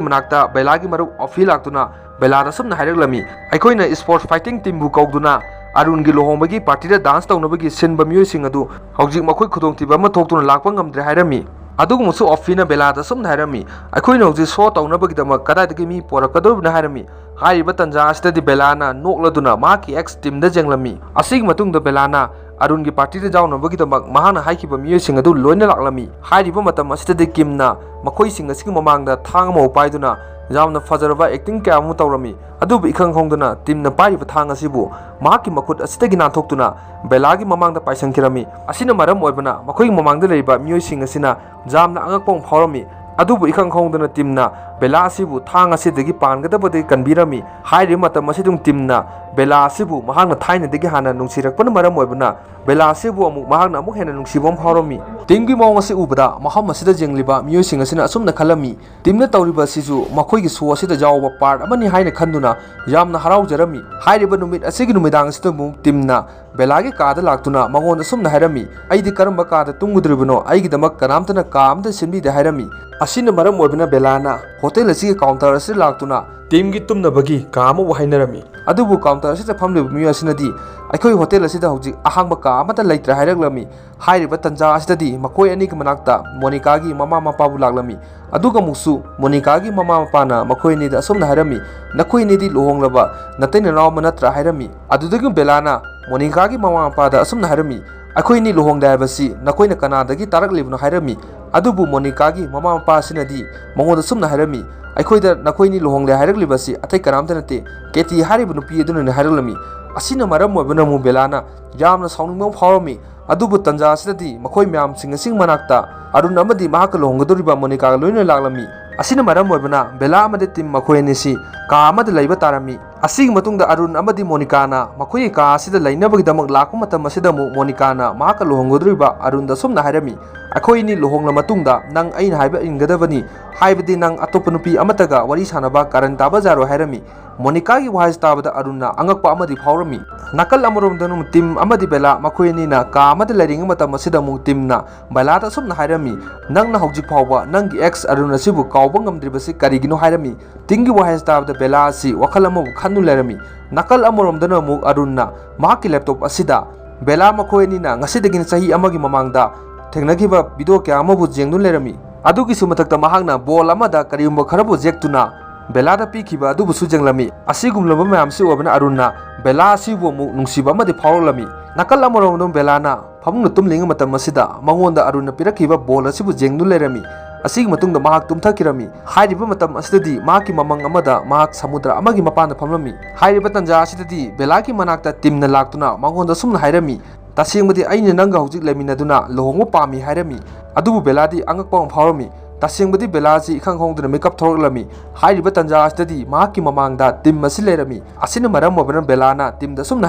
ꯃꯅꯥꯛꯇ ꯕꯦꯂꯥꯒꯤ ꯃꯔꯨꯞ ꯑꯣꯐꯤ ꯂꯥꯛꯇꯨꯅ ꯕꯦꯂꯥꯗ ꯑꯁꯨꯝꯅ ꯍꯥꯏꯔꯛꯂꯝꯃꯤ, "ꯑꯩꯈꯣꯏꯅ ꯁ꯭ꯄꯣꯔꯠꯁ ꯐꯥꯏꯇꯤꯡ ꯇꯤꯝꯕꯨ ꯀꯧꯗꯨꯅ ꯑꯔꯨꯟꯒꯤ ꯂꯨꯍꯣꯡꯕꯒꯤ ꯄꯥꯔꯇꯤꯗ ꯗꯥꯟꯁ ꯇꯧꯅꯕꯒꯤ ꯁꯤꯟꯕ ꯃꯤꯑꯣꯏꯁꯤꯡ ꯑꯗꯨ ꯍꯧꯖꯤꯛ ꯃꯈꯣꯏ ꯈꯨꯗꯣꯡꯊꯤꯕ ꯑꯃ ꯊꯣꯛꯇꯨꯅ ꯂꯥꯛꯄ ꯉꯝꯗ꯭ꯔꯦ" ꯍꯥꯏꯔꯝꯃꯤ꯫ ꯑꯗꯨꯒꯨꯝꯕꯁꯨ ꯑꯣꯐꯤꯅ ꯕꯦꯂꯥꯗ ꯑꯁꯨꯝꯅ ꯍꯥꯏꯔꯝꯃꯤ, "ꯑꯩꯈꯣꯏꯅ ꯍꯧꯖꯤꯛ ꯁꯣ ꯇꯧꯅꯕꯒꯤꯗꯃꯛ ꯀꯗꯥꯏꯗꯒꯤ ꯃꯤ ꯄꯨꯔꯛꯀꯗꯧꯔꯤꯕꯅꯣ?" ꯍꯥꯏꯔꯝꯃꯤ꯫ ꯍꯥꯏꯔꯤꯕ ꯇꯥꯟꯖꯥ ꯑꯁꯤꯗꯗꯤ ꯕꯦꯂꯥꯅ ꯅꯣꯛꯂꯗꯨꯅ ꯃꯍꯥꯛꯀꯤ ꯑꯦꯛꯁ ꯇꯤꯝꯗ ꯌꯦꯡꯂꯝꯃꯤ꯫ ꯑꯁꯤꯒꯤ ꯃꯇꯨꯡꯗ ꯕꯦꯂꯥꯅ ꯑꯔꯨꯟꯒꯤ ꯄꯥꯔꯇꯤꯗ ꯌꯥꯎꯅꯕꯒꯤꯗꯃꯛ ꯃꯍꯥꯛꯅ ꯍꯥꯏꯈꯤꯕ ꯃꯤꯑꯣꯏꯁꯤꯡ ꯑꯗꯨ ꯂꯣꯏꯅ ꯂꯥꯛꯂꯝꯃꯤ꯫ ꯍꯥꯏꯔꯤꯕ ꯃꯇꯝ ꯑꯁꯤꯗꯗꯤ ꯀꯤꯝꯅ ꯃꯈꯣꯏꯁꯤꯡ ꯑꯁꯤꯒꯤ ꯃꯃꯥꯡꯗ ꯊꯥꯡ ꯑꯃ ꯄꯥꯏꯗꯨꯅ ꯌꯥꯝꯅ ꯐꯖꯔꯕ ꯑꯦꯛꯇꯤꯡ ꯀꯌꯥ ꯑꯃ ꯇꯧꯔꯝꯃꯤ꯫ ꯑꯗꯨꯕꯨ ꯏꯈꯪ ꯈꯪꯍꯧꯗꯅ ꯇꯤꯝꯅ ꯄꯥꯏꯔꯤꯕ ꯊꯥꯡ ꯑꯁꯤꯕꯨ ꯃꯍꯥꯛꯀꯤ ꯃꯈꯨꯠ ꯑꯁꯤꯗꯒꯤ ꯅꯥꯟꯊꯣꯛꯇꯨꯅ ꯕꯦꯂꯥꯒꯤ ꯃꯃꯥꯡꯗ ꯄꯥꯏꯁꯟꯈꯤꯔꯝꯃꯤ꯫ ꯑꯁꯤꯅ ꯃꯔꯝ ꯑꯣꯏꯕꯅ ꯃꯈꯣꯏꯒꯤ ꯃꯃꯥꯡꯗ ꯂꯩꯔꯤꯕ ꯃꯤꯑꯣꯏꯁꯤꯡ ꯑꯁꯤꯅ ꯌꯥꯝꯅ ꯑꯉꯛꯄ ꯑꯃ ꯐꯥꯎꯔꯝꯃꯤ꯫ ꯑꯗꯨꯕꯨ ꯏꯈꯪ ꯈꯪꯍꯧꯗꯅ ꯇꯤꯝꯅ ꯕꯦꯂꯥ ꯑꯁꯤꯕꯨ ꯊꯥꯡ ꯑꯁꯤꯗꯒꯤ ꯄꯥꯟꯒꯗꯕꯗꯒꯤ ꯀꯟꯕꯤꯔꯝꯃꯤ꯫ ꯍꯥꯏꯔꯤꯕ ꯃꯇꯝ ꯑꯁꯤꯗ ꯇꯤꯝꯅ ꯕꯦꯂꯥ ꯑꯁꯤꯕꯨ ꯃꯍꯥꯛꯅ ꯊꯥꯏꯅꯗꯒꯤ ꯍꯥꯟꯅ ꯅꯨꯡꯁꯤꯔꯛꯄꯅ ꯃꯔꯝ ꯑꯣꯏꯕꯅ ꯕꯦꯂꯥ ꯑꯁꯤꯕꯨ ꯑꯃꯨꯛ ꯃꯍꯥꯛꯅ ꯑꯃꯨꯛ ꯍꯦꯟꯅ ꯅꯨꯡꯁꯤꯕ ꯑꯃ ꯐꯥꯎꯔꯝꯃꯤ꯫ ꯇꯤꯝꯒꯤ ꯃꯑꯣꯡ ꯑꯁꯤ ꯎꯕꯗ ꯃꯐꯝ ꯑꯁꯤꯗ ꯌꯦꯡꯂꯤꯕ ꯃꯤꯑꯣꯏꯁꯤꯡ ꯑꯁꯤꯅ ꯑꯁꯨꯝꯅ ꯈꯜꯂꯝꯃꯤ, ꯇꯤꯝꯅ ꯇꯧꯔꯤꯕ ꯑꯁꯤꯁꯨ ꯃꯈꯣꯏꯒꯤ ꯁꯣ ꯑꯁꯤꯗ ꯌꯥꯎꯕ ꯄꯥꯔꯠ ꯑꯃꯅꯤ ꯍꯥꯏꯅ ꯈꯟꯗꯨꯅ ꯌꯥꯝꯅ ꯍꯔꯥꯎꯖꯔꯝꯃꯤ꯫ ꯍꯥꯏꯔꯤꯕ ꯅꯨꯃꯤꯠ ꯑꯁꯤꯒꯤ ꯅꯨꯃꯤꯗꯥꯡ ꯑꯁꯤꯗ ꯑꯃꯨꯛ ꯇꯤꯝꯅ ꯕꯦꯂꯥꯒꯤ ꯀꯥꯗ ꯂꯥꯛꯇꯨꯅ ꯃꯉꯣꯟꯗ ꯑꯁꯨꯝꯅ ꯍꯥꯏꯔꯝꯃꯤ, "ꯑꯩꯗꯤ ꯀꯔꯝꯕ ꯀꯥꯗ ꯇꯨꯝꯒꯗꯧꯔꯤꯕꯅꯣ? ꯑꯩꯒꯤꯗꯃꯛ ꯀꯅꯥꯝꯇꯅ ꯀꯥ ꯑꯃꯇ ꯁꯤꯟꯕꯤꯗꯦ" ꯍꯥꯏꯔꯝꯃꯤ꯫ ꯑꯁꯤꯅ ꯃꯔꯝ ꯑꯣꯏꯕꯅ ꯕꯦꯂꯥꯅ ꯍꯣꯇꯦꯜ ꯑꯁꯤꯒꯤ ꯀꯥꯎꯟꯇꯔ ꯑꯁꯤꯗ ꯂꯥꯛꯇꯨꯅ ꯇꯤꯝꯒꯤ ꯇꯨꯝꯅꯕꯒꯤ ꯀꯥ ꯑꯃꯕꯨ ꯍꯥꯏꯅꯔꯝꯃꯤ꯫ ꯑꯗꯨꯕꯨ ꯀꯥꯎꯟꯇꯔ ꯑꯁꯤꯗ ꯐꯝꯂꯤꯕ ꯃꯤꯑꯣꯏ ꯑꯁꯤꯅꯗꯤ ꯑꯩꯈꯣꯏ ꯍꯣꯇꯦꯜ ꯑꯁꯤꯗ ꯍꯧꯖꯤꯛ ꯑꯍꯥꯡꯕ ꯀꯥ ꯑꯃꯠꯇ ꯂꯩꯇ꯭ꯔꯦ ꯍꯥꯏꯔꯛꯂꯝꯃꯤ꯫ ꯍꯥꯏꯔꯤꯕ ꯇꯟꯖꯥ ꯑꯁꯤꯗꯗꯤ ꯃꯈꯣꯏ ꯑꯅꯤꯒꯤ ꯃꯅꯥꯛꯇ ꯃꯣꯅꯤꯀꯥꯒꯤ ꯃꯃꯥ ꯃꯄꯥꯕꯨ ꯂꯥꯛꯂꯝꯃꯤ꯫ ꯑꯗꯨꯒ ꯑꯃꯨꯛꯁꯨ ꯃꯣꯅꯤꯀꯥꯒꯤ ꯃꯃꯥ ꯃꯄꯥꯅ ꯃꯈꯣꯏ ꯑꯅꯤꯗ ꯑꯁꯨꯝꯅ ꯍꯥꯏꯔꯝꯃꯤ, "ꯅꯈꯣꯏ ꯑꯅꯤꯗꯤ ꯂꯨꯍꯣꯡꯂꯕ ꯅꯇꯩ ꯅꯅꯥꯎ ꯑꯃ ꯅꯠꯇ꯭ꯔꯥ?" ꯍꯥꯏꯔꯝꯃꯤ꯫ ꯑꯗꯨꯗꯒꯤ ꯕꯦꯂꯥꯅ ꯃꯣꯅꯤꯀꯥꯒꯤ ꯃꯃꯥ ꯃꯄꯥꯗ ꯑꯁꯨꯝꯅ ꯍꯥꯏꯔꯝꯃꯤ, "ꯑꯩꯈꯣꯏ ꯑꯅꯤ ꯂꯨꯍꯣꯡꯂꯦ ꯍꯥꯏꯕꯁꯤ ꯅꯈꯣꯏꯅ ꯀꯅꯥꯗꯒꯤ ꯇꯥꯔꯛꯂꯤꯕꯅꯣ?" ꯍꯥꯏꯔꯝꯃꯤ꯫ ꯑꯗꯨꯕꯨ ꯃꯣꯅꯤꯀꯥꯒꯤ ꯃꯃꯥ ꯃꯄꯥ ꯑꯁꯤꯅꯗꯤ ꯃꯉꯣꯟꯗ ꯑꯁꯨꯝꯅ ꯍꯥꯏꯔꯝꯃꯤ, "ꯑꯩꯈꯣꯏꯗ ꯅꯈꯣꯏ ꯑꯅꯤ ꯂꯨꯍꯣꯡꯂꯦ ꯍꯥꯏꯔꯛꯂꯤꯕꯁꯤ ꯑꯇꯩ ꯀꯅꯥꯝꯇ ꯅꯠꯇꯦ, ꯀꯦꯇꯤ ꯍꯥꯏꯔꯤꯕ ꯅꯨꯄꯤ ꯑꯗꯨꯅꯅꯤ" ꯍꯥꯏꯔꯛꯂꯝꯃꯤ꯫ ꯑꯁꯤꯅ ꯃꯔꯝ ꯑꯣꯏꯕꯅ ꯑꯃꯨꯛ ꯕꯦꯂꯥꯅ ꯌꯥꯝꯅ ꯁꯥꯎꯅꯤꯡꯕ ꯑꯃ ꯐꯥꯎꯔꯝꯃꯤ꯫ ꯑꯗꯨꯕꯨ ꯇꯟꯖꯥ ꯑꯁꯤꯗꯗꯤ ꯃꯈꯣꯏ ꯃꯌꯥꯝꯁꯤꯡ ꯑꯁꯤꯒꯤ ꯃꯅꯥꯛꯇ ꯑꯔꯨꯟ ꯑꯃꯗꯤ ꯃꯍꯥꯛꯀ ꯂꯨꯍꯣꯡꯒꯗꯧꯔꯤꯕ ꯃꯣꯅꯤꯀꯥꯒ ꯂꯣꯏꯅ ꯂꯥꯛꯂꯝꯃꯤ꯫ ꯑꯁꯤꯅ ꯃꯔꯝ ꯑꯣꯏꯕꯅ ꯕꯦꯂꯥ ꯑꯃꯗꯤ ꯇꯤꯝ ꯃꯈꯣꯏ ꯑꯅꯤꯁꯤ ꯀꯥ ꯑꯃꯗ ꯂꯩꯕ ꯇꯥꯔꯝꯃꯤ꯫ ꯑꯁꯤꯒꯤ ꯃꯇꯨꯡꯗ ꯑꯔꯨꯟ ꯑꯃꯗꯤ ꯃꯣꯅꯤꯀꯥꯅ ꯃꯈꯣꯏꯒꯤ ꯀꯥ ꯑꯁꯤꯗ ꯂꯩꯅꯕꯒꯤꯗꯃꯛ ꯂꯥꯛꯄ ꯃꯇꯝ ꯑꯁꯤꯗ ꯑꯃꯨꯛ ꯃꯣꯅꯤꯀꯥꯅ ꯃꯍꯥꯛꯀ ꯂꯨꯍꯣꯡꯒꯗꯧꯔꯤꯕ ꯑꯔꯨꯟꯗ ꯑꯁꯨꯝꯅ ꯍꯥꯏꯔꯝꯃꯤ, "ꯑꯩꯈꯣꯏ ꯑꯅꯤ ꯂꯨꯍꯣꯡꯂ ꯃꯇꯨꯡꯗ ꯅꯪ ꯑꯩꯅ ꯍꯥꯏꯕ ꯏꯟꯒꯗꯕꯅꯤ, ꯍꯥꯏꯕꯗꯤ ꯅꯪ ꯑꯇꯣꯞꯄ ꯅꯨꯄꯤ ꯑꯃꯠꯇꯒ ꯋꯥꯔꯤ ꯁꯥꯟꯅꯕ ꯀꯔꯟ ꯇꯥꯕ ꯌꯥꯔꯣꯏ" ꯍꯥꯏꯔꯝꯃꯤ꯫ ꯃꯣꯅꯤꯀꯥꯒꯤ ꯋꯥꯍꯩꯁꯤ ꯇꯥꯕꯗ ꯑꯔꯨꯟꯅ ꯑꯉꯛꯄ ꯑꯃꯗꯤ ꯐꯥꯎꯔꯝꯃꯤ꯫ ꯅꯥꯀꯜ ꯑꯃꯔꯣꯝꯗꯅ ꯑꯃꯨꯛ ꯇꯤꯝ ꯑꯃꯗꯤ ꯕꯦꯂꯥ ꯃꯈꯣꯏ ꯑꯅꯤꯅ ꯀꯥ ꯑꯃꯗ ꯂꯩꯔꯤꯉꯩ ꯃꯇꯝ ꯑꯁꯤꯗ ꯑꯃꯨꯛ ꯇꯤꯝꯅ ꯕꯦꯂꯥꯗ ꯑꯁꯨꯝꯅ ꯍꯥꯏꯔꯝꯃꯤ, "ꯅꯪꯅ ꯍꯧꯖꯤꯛ ꯐꯥꯎꯕ ꯅꯪꯒꯤ ꯑꯦꯛꯁ ꯑꯔꯨꯟ ꯑꯁꯤꯕꯨ ꯀꯥꯎꯕ ꯉꯝꯗ꯭ꯔꯤꯕꯁꯤ ꯀꯔꯤꯒꯤꯅꯣ?" ꯍꯥꯏꯔꯝꯃꯤ꯫ ꯇꯤꯝꯒꯤ ꯋꯥꯍꯩꯁꯤ ꯇꯥꯕꯗ ꯕꯦꯂꯥ ꯑꯁꯤ ꯋꯥꯈꯜ ꯑꯃꯕꯨ ꯈꯟꯗꯨꯅ ꯂꯩꯔꯝꯃꯤ꯫ ꯅꯥꯀꯜ ꯑꯃꯔꯣꯝꯗꯅ ꯑꯃꯨꯛ ꯑꯔꯨꯟꯅ ꯃꯍꯥꯛꯀꯤ ꯂꯦꯞꯇꯣꯞ ꯑꯁꯤꯗ ꯕꯦꯂꯥ ꯃꯈꯣꯏ ꯑꯅꯤꯅ ꯉꯁꯤꯗꯒꯤꯅ ꯆꯍꯤ ꯑꯃꯒꯤ ꯃꯃꯥꯡꯗ ꯊꯦꯡꯅꯈꯤꯕ ꯚꯤꯗꯤꯑꯣ ꯀꯌꯥ ꯑꯃꯕꯨ ꯌꯦꯡꯗꯨꯅ ꯂꯩꯔꯝꯃꯤ꯫ ꯑꯗꯨꯒꯤꯁꯨ ꯃꯊꯛꯇ ꯃꯍꯥꯛꯅ ꯕꯣꯜ ꯑꯃꯗ ꯀꯔꯤꯒꯨꯝꯕ ꯈꯔꯕꯨ ꯌꯦꯛꯇꯨꯅ ꯕꯦꯂꯥꯗ ꯄꯤꯈꯤꯕ ꯑꯗꯨꯕꯨꯁꯨ ꯌꯦꯡꯂꯝꯃꯤ꯫ ꯑꯁꯤꯒꯨꯝꯂꯕ ꯃꯌꯥꯝꯁꯤ ꯑꯣꯏꯕꯅ ꯑꯔꯨꯟꯅ ꯕꯦꯂꯥ ꯑꯁꯤꯕꯨ ꯑꯃꯨꯛ ꯅꯨꯡꯁꯤꯕ ꯑꯃꯗꯤ ꯐꯥꯎꯔꯛꯂꯝꯃꯤ꯫ ꯅꯥꯀꯜ ꯑꯃꯔꯣꯝꯗ ꯕꯦꯂꯥꯅ ꯐꯃꯨꯡꯗ ꯇꯨꯝꯂꯤꯉꯩ ꯃꯇꯝ ꯑꯁꯤꯗ ꯃꯉꯣꯟꯗ ꯑꯔꯨꯟꯅ ꯄꯤꯔꯛꯈꯤꯕ ꯕꯣꯜ ꯑꯁꯤꯕꯨ ꯌꯦꯡꯗꯨꯅ ꯂꯩꯔꯝꯃꯤ꯫ ꯑꯁꯤꯒꯤ ꯃꯇꯨꯡꯗ ꯃꯍꯥꯛ ꯇꯨꯝꯊꯈꯤꯔꯝꯃꯤ꯫ ꯍꯥꯏꯔꯤꯕ ꯃꯇꯝ ꯑꯁꯤꯗꯗꯤ ꯃꯍꯥꯛꯀꯤ ꯃꯃꯪ ꯑꯃꯗ ꯃꯍꯥꯛ ꯁꯃꯨꯗ꯭ꯔ ꯑꯃꯒꯤ ꯃꯄꯥꯟꯗ ꯐꯝꯂꯝꯃꯤ꯫ ꯍꯥꯏꯔꯤꯕ ꯇꯟꯖꯥ ꯑꯁꯤꯗꯗꯤ ꯕꯦꯂꯥꯒꯤ ꯃꯅꯥꯛꯇ ꯇꯤꯝꯅ ꯂꯥꯛꯇꯨꯅ ꯃꯉꯣꯟꯗ ꯑꯁꯨꯝꯅ ꯍꯥꯏꯔꯝꯃꯤ, "ꯇꯁꯦꯡꯕꯗꯤ ꯑꯩꯅ ꯅꯪꯒ ꯍꯧꯖꯤꯛ ꯂꯩꯃꯤꯟꯅꯗꯨꯅ ꯂꯨꯍꯣꯡꯕ ꯄꯥꯝꯃꯤ" ꯍꯥꯏꯔꯝꯃꯤ꯫ ꯑꯗꯨꯕꯨ ꯕꯦꯂꯥꯗꯤ ꯑꯉꯛꯄ ꯑꯃ ꯐꯥꯎꯔꯝꯃꯤ꯫ ꯇꯁꯦꯡꯕꯗꯤ ꯕꯦꯂꯥ ꯑꯁꯤ ꯏꯈꯪ ꯈꯪꯍꯧꯗꯅ ꯃꯤꯀꯞ ꯊꯣꯛꯂꯛꯂꯝꯃꯤ꯫ ꯍꯥꯏꯔꯤꯕ ꯇꯟꯖꯥ ꯑꯁꯤꯗꯗꯤ ꯃꯍꯥꯛꯀꯤ ꯃꯃꯥꯡꯗ ꯇꯤꯝ ꯑꯁꯤ ꯂꯩꯔꯝꯃꯤ꯫ ꯑꯁꯤꯅ ꯃꯔꯝ ꯑꯣꯏꯕꯅ ꯕꯦꯂꯥꯅ ꯇꯤꯝꯗ ꯑꯁꯨꯝꯅ